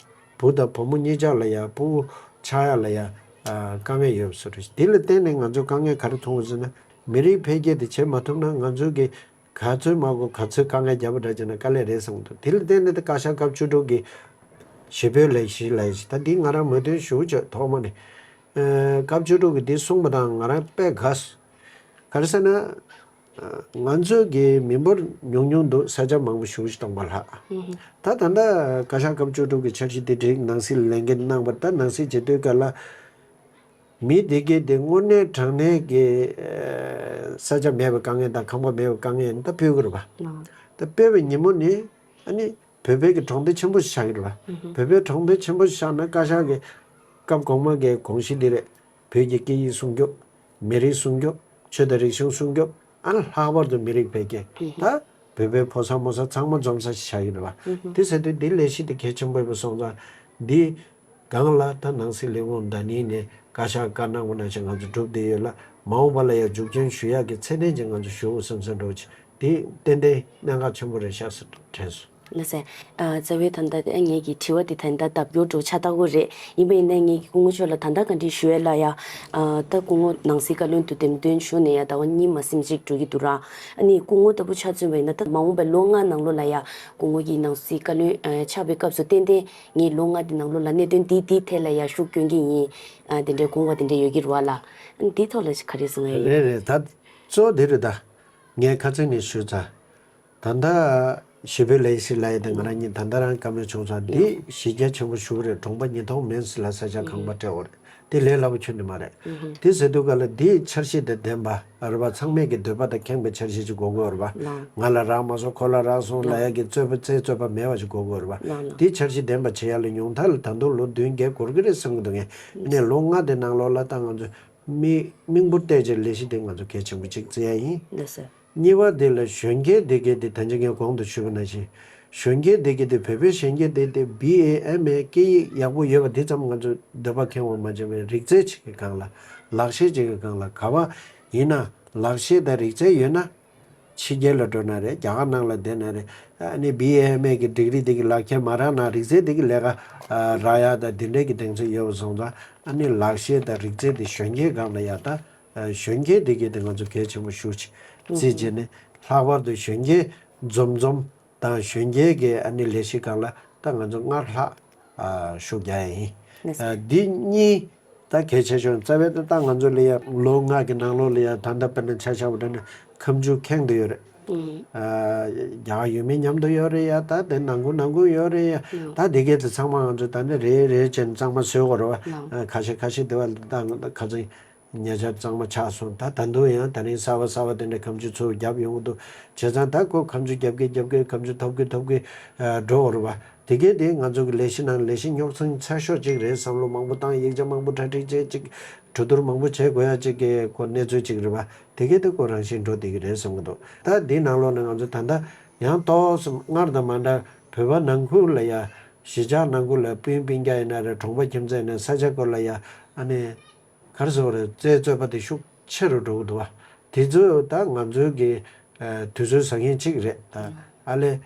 བུ་དང་བུ་མོ་གཉིས་ཆ་ལ་ཡང་ཕྲུ་གུ་ཆགས་ཡག་ལ་ཡང་ཨ་དཀའ་ངལ་ཡོད་པ་བཟོ་འདྲ་ཞིག་དེ་ལ་བརྟེན་ནས་ང་ཚོས་དཀའ་ངལ་ག་རེ་མཐོང་བ་ཟེར་ན། མི་རིགས་འཕེལ་རྒྱས་དེ་བྱེད་མ་ཐུབ་ན་ང་ཚོས་ཀྱི་ག་ཚོད་མ་དགོས་ག་ཚོད་དཀའ་ངལ་རྒྱབ་པ་འདྲ་བྱས་ན་དཀའ་ལས་རེད་བསམ་གྱི་འདུག་དེ་ལ་བརྟེན་ནས་ད་བཀའ་ཤག་སྐབས་བཅུ་དྲུག་གི་ཞི་བའི་ལས་གཞི་ལས་གཞི་ད་འདི་ང་རང་མོས་མཐུན་ཞུ་ཆོག་ཐོག་མ་ནས་ཨ་སྐབས་བཅུ་དྲུག་གི་འདི་གསུངས་པ་དང་ང་རང་དཔེ་དགའ་སོང་། ག་རེ་ཟེར་ན། ང་ཚོ་གི་མི་འབོར་ཉུང་ཉུང་འདུག་ས་ཆ་མང་པོ་ཞེ་ཅིག་སྟོང་པ་ལྷག་ད་ད་ལྟ་བཀའ་ཤག་སྐབས་བཅུ་དྲུག་གི་འཆར་གཞི་དེ་སྒྲིག་ནང་སྲིད་ལས་འགན་གནང་བ་ད་ནང་སྲིད་བྱེད་དུས་སྐབས་ལ་མི་དེ་གས་དེ་དངོས་གནས་དྲང་གནས་ཀྱི་ས་ཆ་མེད་པའི་དཀའ་ངལ་དང་ཁང་པ་མེད་པའི་དཀའ་ངལ་ད་ཕུད་ཀྱི་རེད་པ། ད་ཕུད་པའི་ཉིན་མོ་ནི་ཨ་ནི་བོད་པའི་གི་གྲོང་སྡེ་ཆེན་པོ་ཞིག་ཆགས་ཀྱི་རེད་པ། བོད་པའི་གྲོང་སྡེ་ཆེན་པོ་ཞིག་ཆགས་ན་བཀའ་ཤག་གི་སྐབས་གོང་མ་གི་དགོངས་གཞི་འདི་རེད། བོད་ཀྱི་སྐད་ཡིག་སྲུང་སྐྱོབ། མི་རིགས་སྲུང་སྐྱོབ། ཆོས་དང་རིག་གཞུང་སྲུང་སྐྱོབ། ཨ་ལྷག་པར་དུ་མི་རིགས་འཕེལ་རྒྱས། ད་བོད་པའི་ཕོ་གསར་མོ་གསར་ཚང་མ་འཛོམས་ས་ཞིག་ཆགས་ཀྱི་རེད་པ། དེ་ཟེར་དུས་འདི་ལས་གཞི་དེ་གལ་ཆེན་པོ་ཡིན་པ་སོང་ཙང་འདི་སྒང་ལ་ད་ནང་སྲིད་ལས་ཁུངས་ད་ནི་ནས་བཀའ་ཤག་བཀའ་གནང་བ་ནང་བཞིན་ང་ཚོ་བསྒྲུབས་བསྡད་ཡོད་ལ་མ་འོངས་པ་ལ་ཡང་མཇུག་སྐྱོང་ཞུ་ཡག་གི་ཚད་ལྡན་ཅིག་ང་ཚོ་ཞུ་དགོས་བསམ་བསམ་འགྲོ་ཆེ་དེ་ཏན་ཏན་གནད་འགག་ཆེན་པོ་རེད་ཤག་ཟེར་དྲན་སོང་། ལགས་སེ། ཨ་རྩ་བའི་ད་ལྟ་ངེད་ཀྱི་དྲི་བ་དེ་ད་ལྟ་ལྡབ་སྐྱོར་འགྲོ་ཆགས་ལྟ་བུ་རེད། ཡིན་པ་ཡིན་ན་ངེད་ཀྱི་སྐུ་ངོ་མཆོག་ལ་ད་ལྟ་བཀའ་འདྲི་ཞུ་ཡས་ལ་ཡ། ཨ་ད་སྐུ་ངོ་ནང་སྲིད་བཀའ་བློན་དུ་འདེམས་ཐོན་ཞུས་ནས་ཡ་ཟླ་བ་གཉིས་མ་ཟིན་ཅིག་འགྲོ་གི་འདུག་ར། ཨ་ནི་སྐུ་ངོ་ལྟ་བུ་ཆ་མཚོན་པ་ཡིན་ན་ད་མ་འོངས་པའི་ལོ་ལྔ་ནང་ལོགས་ལ་ཡ་སྐུ་ངོ་གི་ནང་སྲིད་བཀའ་བློན་ཨ་ཆགས་པའི་སྐབས་སུ་ཏན་ཏན་ངས་ལོ་ལྔ་དེ་ནང་ལོགས་ལ་གནད་དོན་འདི་འདིའི་ཐད་ལ་ཡ་ཤུགས་སྐྱོན་གྱི་ཡིན། ཨ་དེ་འདྲའི་དགོངས་པ་དེ་འདྲ་ཡོད་ཀྱི་རེད་བ་ལ། ཨ་ནི་འདིའི་ཐོག་ལ་ག་རེ་གསུང་ཡ་ཡོད། རེད་རེད། ད་གཙོ་བོ་དེ་རེད་ད། ངས་ཁ་སང་ནས་ཞུས་ཚར། ད་ལྟ་ཞི་བའི་ལས་གཞི་ལབ་ཡས་དེ་ང་རང་གཉིས་ད་ལྟ་རང་བཀའ་མོལ་བྱུང་ཙང་འདི་གཞི་རྒྱ་ཆེན་པོ་ཞེ་པོ་རེད། གྲོང་པ་ཉིས་སྟོང་མིན་ཟེར་ལ་ས་ཆ་ཁང་པ་སྤྲད་འོ་རེད། དེ་ལས་སླ་པོ་ཁྱོན་ནས་མ་རེད། དེ་ཟེར་དུས་ག་ལ་འདི་འཆར་གཞི་དང་ལྡན་པ་རེད་པ། ཚང་མས་ཀྱི་འདོད་པ་དང་ཁེངས་པའི་འཆར་གཞི་ཅིག་དགོས་ཀྱི་ཡོད་རེད་པ། ང་ལ་རག་མ་སོང་ཁོ་ལ་རག་སོང་ལབ་ཡས་ཀྱི་རྩོད་པ་རྩེད་རྩོད་པ་མེད་པ་ཅིག་དགོས་ཀྱི་ཡོད་རེད་པ། འདི་འཆར་གཞི་ལྡན་པ་བྱེད་ཡ་ལ་ཉུང་མཐའ་ལ་ད་དུང་ལོ་བདུན་བརྒྱད་འགོར་གྱི་རེད་བསམ་གྱི་འདུག་ངས་ནས་ལོ་ལྔ་དེ་ནང་ལོགས་ལ་ད་ང་ཚོ་མི་མིག་འབུར་གཏད་བྱས་ལས་གཞི་དེ་ང་ཚོ་གལ་ཆེན་པོ་ཅིག་བརྩི་ཡ་ཡིན། གཉིས་པ་དེ་ལ་གཞོན་སྐྱེས་སྡེ་དགེ་དེ་ད་ཅི་ངས་གོང་དུ་ཞུས་པ་ནང་བཞིན། གཞོན་སྐྱེས་སྡེ་དགེ་དེ་བོད་པའི་གཞོན་སྐྱེས་དེ་དེ་བི་ཨེ་ཨེམ་ཨེ་སྐད་ཡིག་ཡག་པོ་ཡོད་པ་དེ་ཙམ་ང་ཚོ་འདོད་པ་ཁེངས་པ་མ་བྱུང་བའི་རིག་རྩལ་ཅིག་གི་སྒང་ལ་ལག་ཤེས་ཅིག་གི་སྒང་ལ་ག་པ་ཡིན་ན་ལག་ཤེས་དང་རིག་རྩལ་ཡོད་ན་ཕྱི་རྒྱལ་ལ་འགྲོ་ན་རེད། རྒྱ་གར་ནང་ལ་བསྡད་ན་རེད། ཨ་ནི་བི་ཨེ་ཨེམ་ཨེ་གི་ཌིག་རི་དེ་གི་ལག་ཁྱེར་མ་རག་ན་རིག་རྩལ་དེ་གི་ལས་ཀ་རག་ཡ་དང་དེ་འདྲའི་གི་གདེང་ཚོད་ཡོད་པ་སོང་ཙང་ཨ་ནི་ལག་ཤེས་དང་རིག་རྩལ་དེ་གཞོན་སྐྱེས་སྒང་ལ་ཡ་ད། གཞོན་སྐྱེས་དེ་གས་དེ་ང་ཚོ་གལ་ཆེན་པོ་ཞེ་ཅིག་བརྩིས་བྱས་ནས་ལྷག་པར་དུ་གཞོན་སྐྱེས་འཛོམས་འཛོམས་དང་གཞོན་སྐྱེས་ཀྱི་ཨ་ནི་ལས་གཞི་སྒང་ལ་ད་ང་ཚོ་སྔར་ལྷག་ཨ་ཤུགས་རྒྱག་ཡ་ཡིན། ཨ་འདི་གཉིས་ད་གལ་ཆེ་ཤོས་རྩ་བའི་ད་ད་ང་ཚོ་ལ་ཡ་ལོ་ལྔ་གི་ནང་ལོགས་ལ་ཡ་ད་ལྟ་དཔེར་ན་ཆ་བཞག་པ་འདྲ་ན་ཁ་མཆུ་ཁེངས་བསྡད་ཡོད་རེད། ཨ་རྒྱ་གར་ཡུལ་མི་མཉམ་དུ་ཡོད་རེད་ཡ། ད་དེ་ནང་ཁུལ་ནང་ཁུལ་ཡོད་རེད་ཡ། ད་དེ་གས་དེ་ཚང་མ་ང་ཚོ་ད་ནི་རེ་རེ་བྱས་ནས་གཙང་མ་བཟོས་དགོས་རེད་བ། ཁ་ཤས་ཁ་ཤས་དེ་བ་ད་ཁ་ཚིག་ཉེ་ཆར་གཙང་མ་ཆགས་སོང་། ད་ད་དུང་ཡང་ད་རིང་གསར་པ་གསར་པ་དེ་འདྲ་ཁ་མཆུ་ཚུར་བརྒྱབ་ཡོང་གི་འདུག་བྱས་ཙང་ད་ཁོ་ཁ་མཆུ་རྒྱབ་ཀྱི་རྒྱབ་ཀྱི་ཁ་མཆུ་ཐོབ་ཀྱི་ཐོབ་ཀྱི་འགྲོ་བ་རེད་བ། དེ་གས་དེ་ང་ཚོ་གི་ལས་གཞི་ནང་ལས་གཞི་རྙོག་འཛིང་ཚ་ཤོས་ཅིག་རེད། བསམ་བློ་མང་པོ་བཏང་ཡིག་ཆ་མང་པོ་གྲ་སྒྲིག་བྱས་ཅིག་གྲོས་བསྡུར་མང་པོ་བྱེད་དགོས་ཡ་ཅིག་གི་ཁོ་གནས་ཚུལ་ཅིག་རེད་བ། དེ་གས་དེ་ཁོ་རང་བཞིན་འགྲོ་བསྡད་ཀྱི་རེད་བསམ་གྱི་འདུག་ད་འདི་ནང་ལོགས་ནས་ང་ཚོ་ད་ལྟ་ཡང་ཏོག་ཙམ་སྔར་དང་མ་འདྲ་ བོད་པ་ནང་ཁུལ་ལ་ཡ་གཞིས་ཆགས་ནང་ཁུལ་ལ་སྤུན་སྤུན་ཀྱག་ཡིན་ན་རེད། གྲོང་པ་ཁྱིམ་མཚེས་ཡིན་ན་ས་ཆ་སྐོར་ལ་ཡ་ཨ་ནི་ག་རེ་ཟེར་དགོས་རེད། རྩེད་རྩོད་པ་དེ་ཤུགས་ཆེ་རུ་འགྲོ་གི་འདུག་བ། དེ་ཚོ་ད་ང་ཚོའི་གི་ཨ་དུས་ཚོད་ཟ་མཁན་གཅིག་རེད། ད་ཨ་ལས་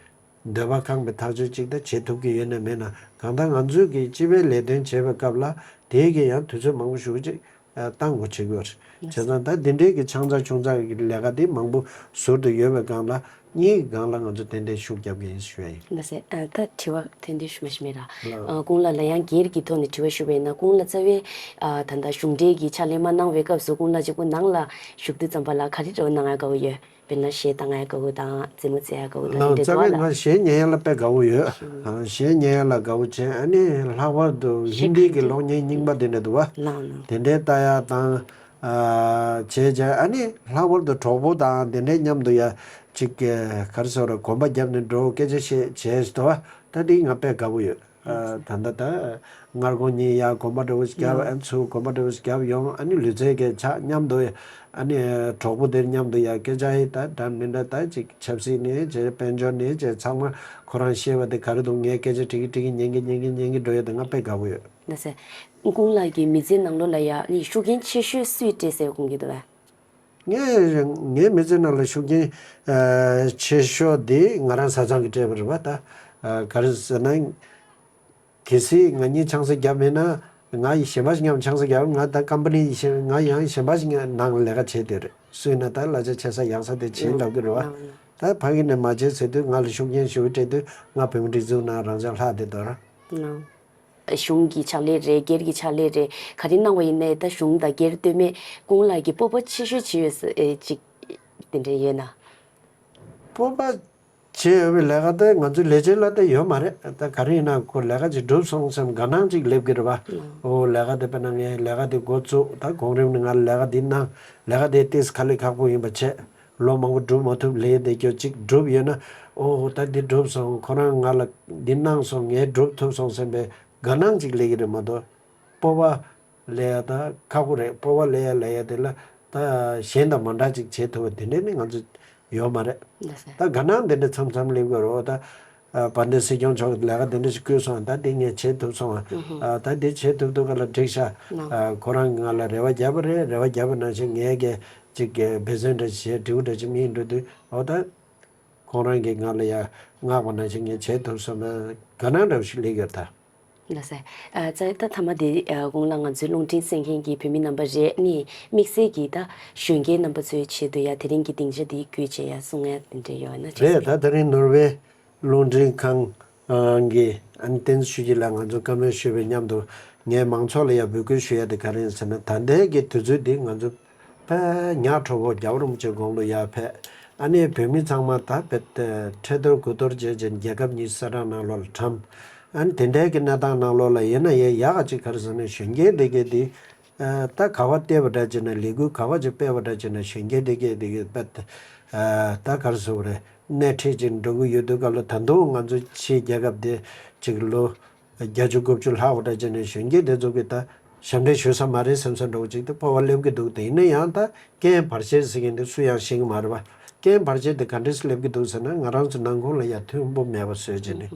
འདོད་པ་ཁེངས་པའི་ཐག་གཅོད་ཅིག་ད་བྱེད་ཐུབ་ཀྱི་ཡོད་ན་མེད་ན། གང་ལྟར་ང་ཚོས་ཀྱི་སྤྱི་པའི་ལས་དོན་བྱེད་པའི་སྐབས་ལ་དེའི་གི་ཡང་དུས་ཚོད་མང་པོ་ཞིག་ཅིག་ཨ་བཏང་དགོས་བྱེད་ཀྱི་ཡོད་རེད། བྱས་ཙང་ད་འདི་འདྲའི་གི་ཆང་ཚགས་ཆུང་ཚགས་ཀྱི་ལས་ཀ་དེ་མང་པོ་ཟུར་དུ་ཡོད་པའི་སྒང་ལ་གཉིས་ཀྱི་སྒང་ལ་ང་ཚོ་ཏན་ཏན་ཤུགས་རྒྱབ་ཀྱི་ཡིན་ཞུ་ཡ་ཡིན། ལགས་སེ། ཨ་ད་དྲི་བ་ཏན་ཏན་ཞུ་མ་ཞུ་མེད་ར། ལགས། ཨ་ཀུན་ལགས་ལ་ཡང་སྒེར་གྱི་ཐོག་ནས་དྲི་བ་ཞུ་བ་ཡིན་ན། ཀུན་ལགས་རྩ་བའི་ཨ་ད་ལྟ་གཞུང་འབྲེལ་གྱི་ཕྱག་ལས་མ་གནང་བའི་སྐབས་སུ་ཀུན་ལགས་གཅིག་པུ་ནང་ལ་བཞུགས་དུས་ཙམ་པ་ལ་ག་རེ་འདྲ་བོ་གནང་ཡ་དགའ་བོ་ཡོད། དཔེར་ན་གཞས་བཏང་ཡ་དགའ་བོ་དང་རྩེད་མོ་རྩེ་ཡ་དགའ་བོ་དང་ལགས། དེ་འདྲ་རྩ་འདུག་བའི་ལ། ང་གཞས་ཉན་ཡ་ལ་དཔེ་དགའ་བོ་ཡོད། ཨང་། གཞས་ཉན་ཡ་ལ་དགའ་བོ་བྱས། ཨ་ནི་ལྷག་པར་དུ་ཧིན་དི་གི་གློག་བརྙན་རྙིང་པ་དེ་འདྲ་འདུག་བ། ལགས་ལགས། དེ་འདྲའི་ལྟ་ཡ་དང་། ཨ་བྱས་བྱས་ཨ་ནི་ལྷག་པར་དུ་གྲོགས་པོ་དང་དེ་འདྲའི་མཉམ་དུ་ཡ་ཅིག་ག་རེ་ཟེར་དགོས་རེད། གོམ་པ་བརྒྱབ་ནས་འགྲོ་སྐད་ཆ་བཤད་བྱས་ཟེར་བ། ད་འདི་ང་དཔེ་དགའ་བོ་ཡོད། ཨ་ད་ལྟ་ད་སྔར་གོང་གཉིས་ཡར་གོམ་པ་འདྲ་བོ་ཞིག་བརྒྱབ། ཨ་ཚུར་གོམ་པ་འདྲ་བོ་ཞིག་བརྒྱབ་ཡོང་། ཨ་ནི་ལུས་རྩལ་གྱི་ཕྱག་མཉམ་དུ། ཨ་ནི་གྲོགས་པོ་དེར་མཉམ་དུ་ཡར་སྐད་ཆ་ཡི་ད་འདྲ་མི་འདྲ་ད་ཅིག་ཆབ་སྲིད་ནས་བྱས། དཔལ་འབྱོར་ནས་བྱས། ཚང་མ་ཁོ་རང་ཤེས་པ་དེ་ག་རེ་འདུག་ངས་སྐད་ཆ་དྲི་གི་དྲི་གི་ཉན་གི་ཉན་གི་ཉན་གི་འགྲོ་ཡ་དེ་ང་དཔེ་དགའ་བོ་ཡོད། ལགས་སེ། ཀུན་ལགས་ཀྱི་མི་ཚེའི་ནང་ལོགས་ལ་ཡ་ནི་ཤུགས་རྐྱེན་ཆེ་ཤོས་སུས་སྤྲད་ཟེར་དགོངས་ཀྱི་འདུག་བས། ངས་ངའི་མི་ཚེ་ནང་ལ་ཤུགས་རྐྱེན་ཨ་ཆེ་ཤོས་དེ་ང་རང་བཟའ་ཚང་གིས་སྤྲད་པ་རེད་བ། ད་ཨ་ག་རེ་ཟེར་ན། གལ་སྲིད་ང་གཉིས་ཆང་ས་བརྒྱབ་མེད་ན། ང་ཡི་གཞན་པ་ཞིག་མཉམ་ཆང་ས་བརྒྱབ། ང་ད་ཀམ་པ་ནི་ཡི་གཞན། ང་ཡང་གཞན་པ་ཞིག་ནང་ལས་ཀ་བྱེད་བསྡད་རེད། སུ་ཡིན་ན་ད་གླ་ཆ་ཆེ་ས་ཡག་ས་དེ་བྱེད་ལབ་ཀྱི་རེད་བ། ད་ཕ་གི་ནས་མ་བྱེད་ཟེར་དུས་ང་ལ་ཤུགས་རྐྱེན་ཞེ་པོ་སྤྲད་དུས་ང་བོད་མི་སྒྲིག་འཛུགས་ནང་རང་འཇགས་ལྷག་བསྡད་དོ་ར། གཞུང་གི་ཕྱག་ལས་རེད། སྒེར་གྱི་ཕྱག་ལས་རེད། ག་རེ་གནང་བ་ཡིན་ནའི་ད་གཞུང་དང་སྒེར་ལྟོས་མེད་ཀུན་ལགས་ཀྱི་སྤོབས་པ་ཆེ་ཤོས་ཅི་ཡོད་ས་ཨེ་ཅིག་དེ་འདྲ་ཡོད་ན། སྤོབས་པ་བྱེད་འོས་པའི་ལས་ཀ་དེ་ང་ཚོའི་ལས་བྱེད་ལ་དེ་ཡོད་མ་རེད། ད་ག་རེ་ཡིན་ན་ཁོ་ལས་ཀ་ཅིག་འགྲུབ་སོང་བསམ་དགའ་སྣང་ཅིག་སླེབས་ཀྱི་རེད་བ། ཨོ་ལས་ཀ་དེ་དཔེར་ན་ངས་ལས་ཀ་དེ་འགོ་བཙུགས། ད་གོང་རིམ་ནས་ང་ལ་ལས་ཀ་འདི་གནང་། ལས་ཀ་དེ་ཏོག་ཙམ་དཀའ་ལས་ཁག་པོ་ཡིན་པ་བྱས། ལོ་མང་པོ་སྒྲུབ་མ་ཐུབ་ལས་བསྡད་རྒྱུ་ཅིག་སྒྲུབ་ཡོད་ན། ཨོ་ད་འདི་འགྲུབ་སོང་། ཁོ་རང་ང་ལ་འདི་གནང་སོང་། ངས་སྒྲུབ་ཐུབ་སོང་བསམ་པའི་དགའ་སྣང་ཅིག་སླེབས་ཀྱི་རེད་མ་གཏོགས། སྤོབས་པ་ལས་ཡ་ད་ཁག་པོ་རེད། སྤོབས་པ་ལས་ཡ་ལས་ཡ་དེ་ལ་ད་གཞན་དང་མ་འདྲ་ཅིག་བྱེད་ཐུབ་པ་དེ་འདྲས་ནི་ང་ཚོ་ཡོད་མ་རེད། ལགས་སེ། ད་དགའ་སྣང་དེ་འདྲ་མཚམས་མཚམས་སླེབས་ཀྱི་རེད། ད་ཨ་དཔལ་ལྡན་སྲིད་སྐྱོང་མཆོག་གིས་ལས་ཀ་དེ་འདྲ་ཞིག་བསྐུལ་སོང་། ད་དེ་ངས་བྱེད་ཐུབ་སོང་། ཨ་ད་དེ་བྱེད་ཐུབ་ཐུབ་ག་ལ་འགྲིག་ཤག་ཨ་ཁོ་རང་གིས་ང་ལ་རེ་བ་བརྒྱབ་པ་རེད། རེ་བ་བརྒྱབ་པ་ནང་བཞིན་ངས་གི་ཅིག་གི་འབད་བརྩོན་འདྲ་ཞིག་བྱས། འབྲས་བུ་འདྲ་ཞིག་སྨིན་འགྲོ་དུས། འོ་ད་ཁོང་རང་གིས་ང་ལ་ཡ་མངགས་པ་ནང་བཞིན་ངས་བྱེད་ཐུབ་སོང་ན་དགའ་སྣང་འདྲ་བོ་ཞིག་སླེབས་ཡོད་ད། ལགས་སེ། ཨ་ཙི་ད་མཐའ་མ་དེ་ཨ་ཀུན་ལགས་ང་ཚོའི་རླུང་འཕྲིན་གསན་མཁན་གྱི་བོད་མི་རྣམ་པ་རེ་ནི་དམིགས་བསལ་གྱིས་ད་གཞོན་སྐྱེས་རྣམ་པ་ཚོའི་ཆེད་དུ་ཡ་དེ་རིང་གི་སྡིངས་ཆ་འདི་བརྒྱུད་བྱས་ཡ་གསུང་ཡ་དེ་འདྲ་ཡོད་ན་ཅི་རེད། ཟེར། ད་དེ་རིང་ནོར་ཝེ་རླུང་འཕྲིན་ཁང་གི་ཨ་ནི་བསྟན་འཛིན་ཆོས་སྐྱིད་ལགས་ང་ཚོ་བཀའ་མོལ་ཞུས་པའི་མཉམ་དུ་ངས་མང་ཚོགས་ལ་ཡ་འབོད་སྐུལ་ཞུ་ཡ་དེ་ག་རེ་ཡིན་ཟེར་ན། ད་ལྟའི་གི་དུས་ཚོད་འདི་ང་ཚོ་དཔེ་ཉག་ཕྲ་བོ་རྒྱལ་བ་རིན་པོ་ཆེ་དགུང་ལོ་ཡར་ཕེབས། ཨ་ནི་བོད་མི་ཚང་མ་ད་དཔེ་འཕྲལ་དོར་དགུ་འཐོར་བྱས་བྱས་རྒྱལ་ཁབ་གཉིས་ས་ཁྲ་ནང་ལོགས་ལ་འཁྲམ། ཨ་ནི་དེ་འདྲའི་གི་གནས་སྟངས་ནང་ལོགས་ལ་ཡིན་ན་ཡང་ཡག་ག་ཅིག་ག་རེ་ཟེར་ན། གཞོན་སྐྱེས་དེ་གས་དེ་ཨ་ད་ག་བ་བལྟས་པ་འདྲ་བྱས་ན། ལས་འགུལ་ག་བ་ཅིག་སྤེལ་བ་འདྲ་བྱས་ན། གཞོན་སྐྱེས་དེ་གས་དེ་གས་དཔེ་ཨ་ད་ག་རེ་ཟེར་དགོས་རེད། སྣེ་ཁྲིད་ཅིག་འགྲོ་གི་ཡོད་དུས་སྐབས་ལ། ད་དུང་ང་ཚོ་ཕྱིའི་རྒྱལ་ཁབ་དེ་ཅིག་ལོ་བརྒྱད་ཅུ་དགུ་བཅུ་ལྷག་པ་འདྲ་བྱས་ནས་གཞོན་སྐྱེས་དེ་ཚོ་གིས་ད་ཞབས་འདྲེན་ཞུ་ས་མ་རེད་བསམ་ས་འདྲ་བོ་ཅིག་ཏུ་སྤོབས་པ་སླེབས་ཀྱི་འདུག་དེ་ཡིན་ན་ཡང་ད་རྐྱེན་བར་ཆད་ཟེར་མཁན་དེ་སུ་ཡང་ཤེས་ཀྱི་མ་རེད་པ། རྐྱེན་བར་ཆད་དེ་ག་འདྲས་སེ་སླེབས་ཀྱི་འདུག་ཟེར་ན། ང་རང་ཚོ་ནང་ཁུལ་ལ་ཡ་མཐུན་པོ་མེད་པ་བཟོས་བྱས་ནས།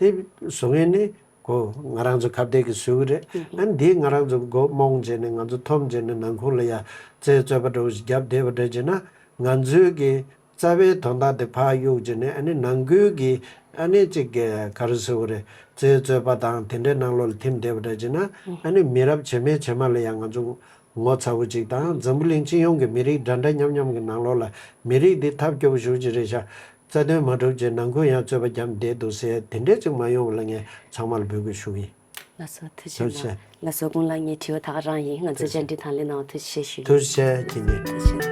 དེ་བཟོ་མཁན་ནི་ཁོ་ང་རང་ཚོ་ཁ་གཏད་ཀྱིས་བཟོས་ཀྱི་རེད། ཨ་ནི་འདིས་ང་རང་ཚོ་མགོ་རྨོངས་བྱས་ནས། ང་ཚོ་འཐོམས་བྱས་ནས་ནང་ཁུལ་ལ་ཡ་རྩེད་རྩོད་པ་འདྲ་བོ་ཞིག་བརྒྱབ་བསྡད་པ་འདྲ་བྱས་ན། ང་ཚོའི་གི་རྩ་བའི་དོན་དག་དེ་ཕར་གཡུག་བྱས་ནས། ཨ་ནི་ནང་ཁུལ་གྱི་ཨ་ནི་ཅིག་གི་ག་རེ་ཟེར་དགོས་རེད། རྩེད་རྩོད་པ་དང་དེ་འདྲའི་ནང་ལོགས་ལ་ཐིམ་བསྡད་པ་འདྲ་བྱས་ན། ཨ་ནི་མི་རབས་རྗེས་མའི་རྗེས་མ་ལ་ཡང་ང་ཚོ་ངོ་ཚ་བོ་ཅིག་དང་། འཛམ་བུ་གླིང་སྤྱི་ཡོངས་ཀྱི་མི་རིགས་འདྲ་འདྲ་མཉམ་མཉམ་གྱི་ནང་ལོགས་ལ་མི་རིགས་འདི་ཐབས་སྐྱོ་པོ་ཞེ་པོ་ཅིག་རེད་ཤག་རྩ་དོན་མ་འགྲུབ་བྱས་ནང་ཁུལ་ཡང་རྩོད་པ་བརྒྱབ་བསྡད་འདུག་ཟེར། དེ་འདྲས་ཅིག་མ་ཡོང་བ་ལ་ངས་ཚང་མ་ལ་འབོད་སྐུལ་ཞུ་གི་ཡིན། ལགས་སོ། ཐུགས་རྗེ་ཆེ། ཐུགས་རྗེ་ཆེ། ལགས་སོ། ཀུན་ལགས་ངའི་དྲི་བ་ད་ག་རང་ཡིན། ང་ཚོའི་བཅར་འདྲི་དང་ལེན་གནང་བར་ཐུགས་རྗེ་ཆེ་ཞུ་གི་ཡིན། ཐུགས་རྗེ་ཆེ། ཁྱེད་ཉིད། ཐུགས་རྗེ་ཆེ།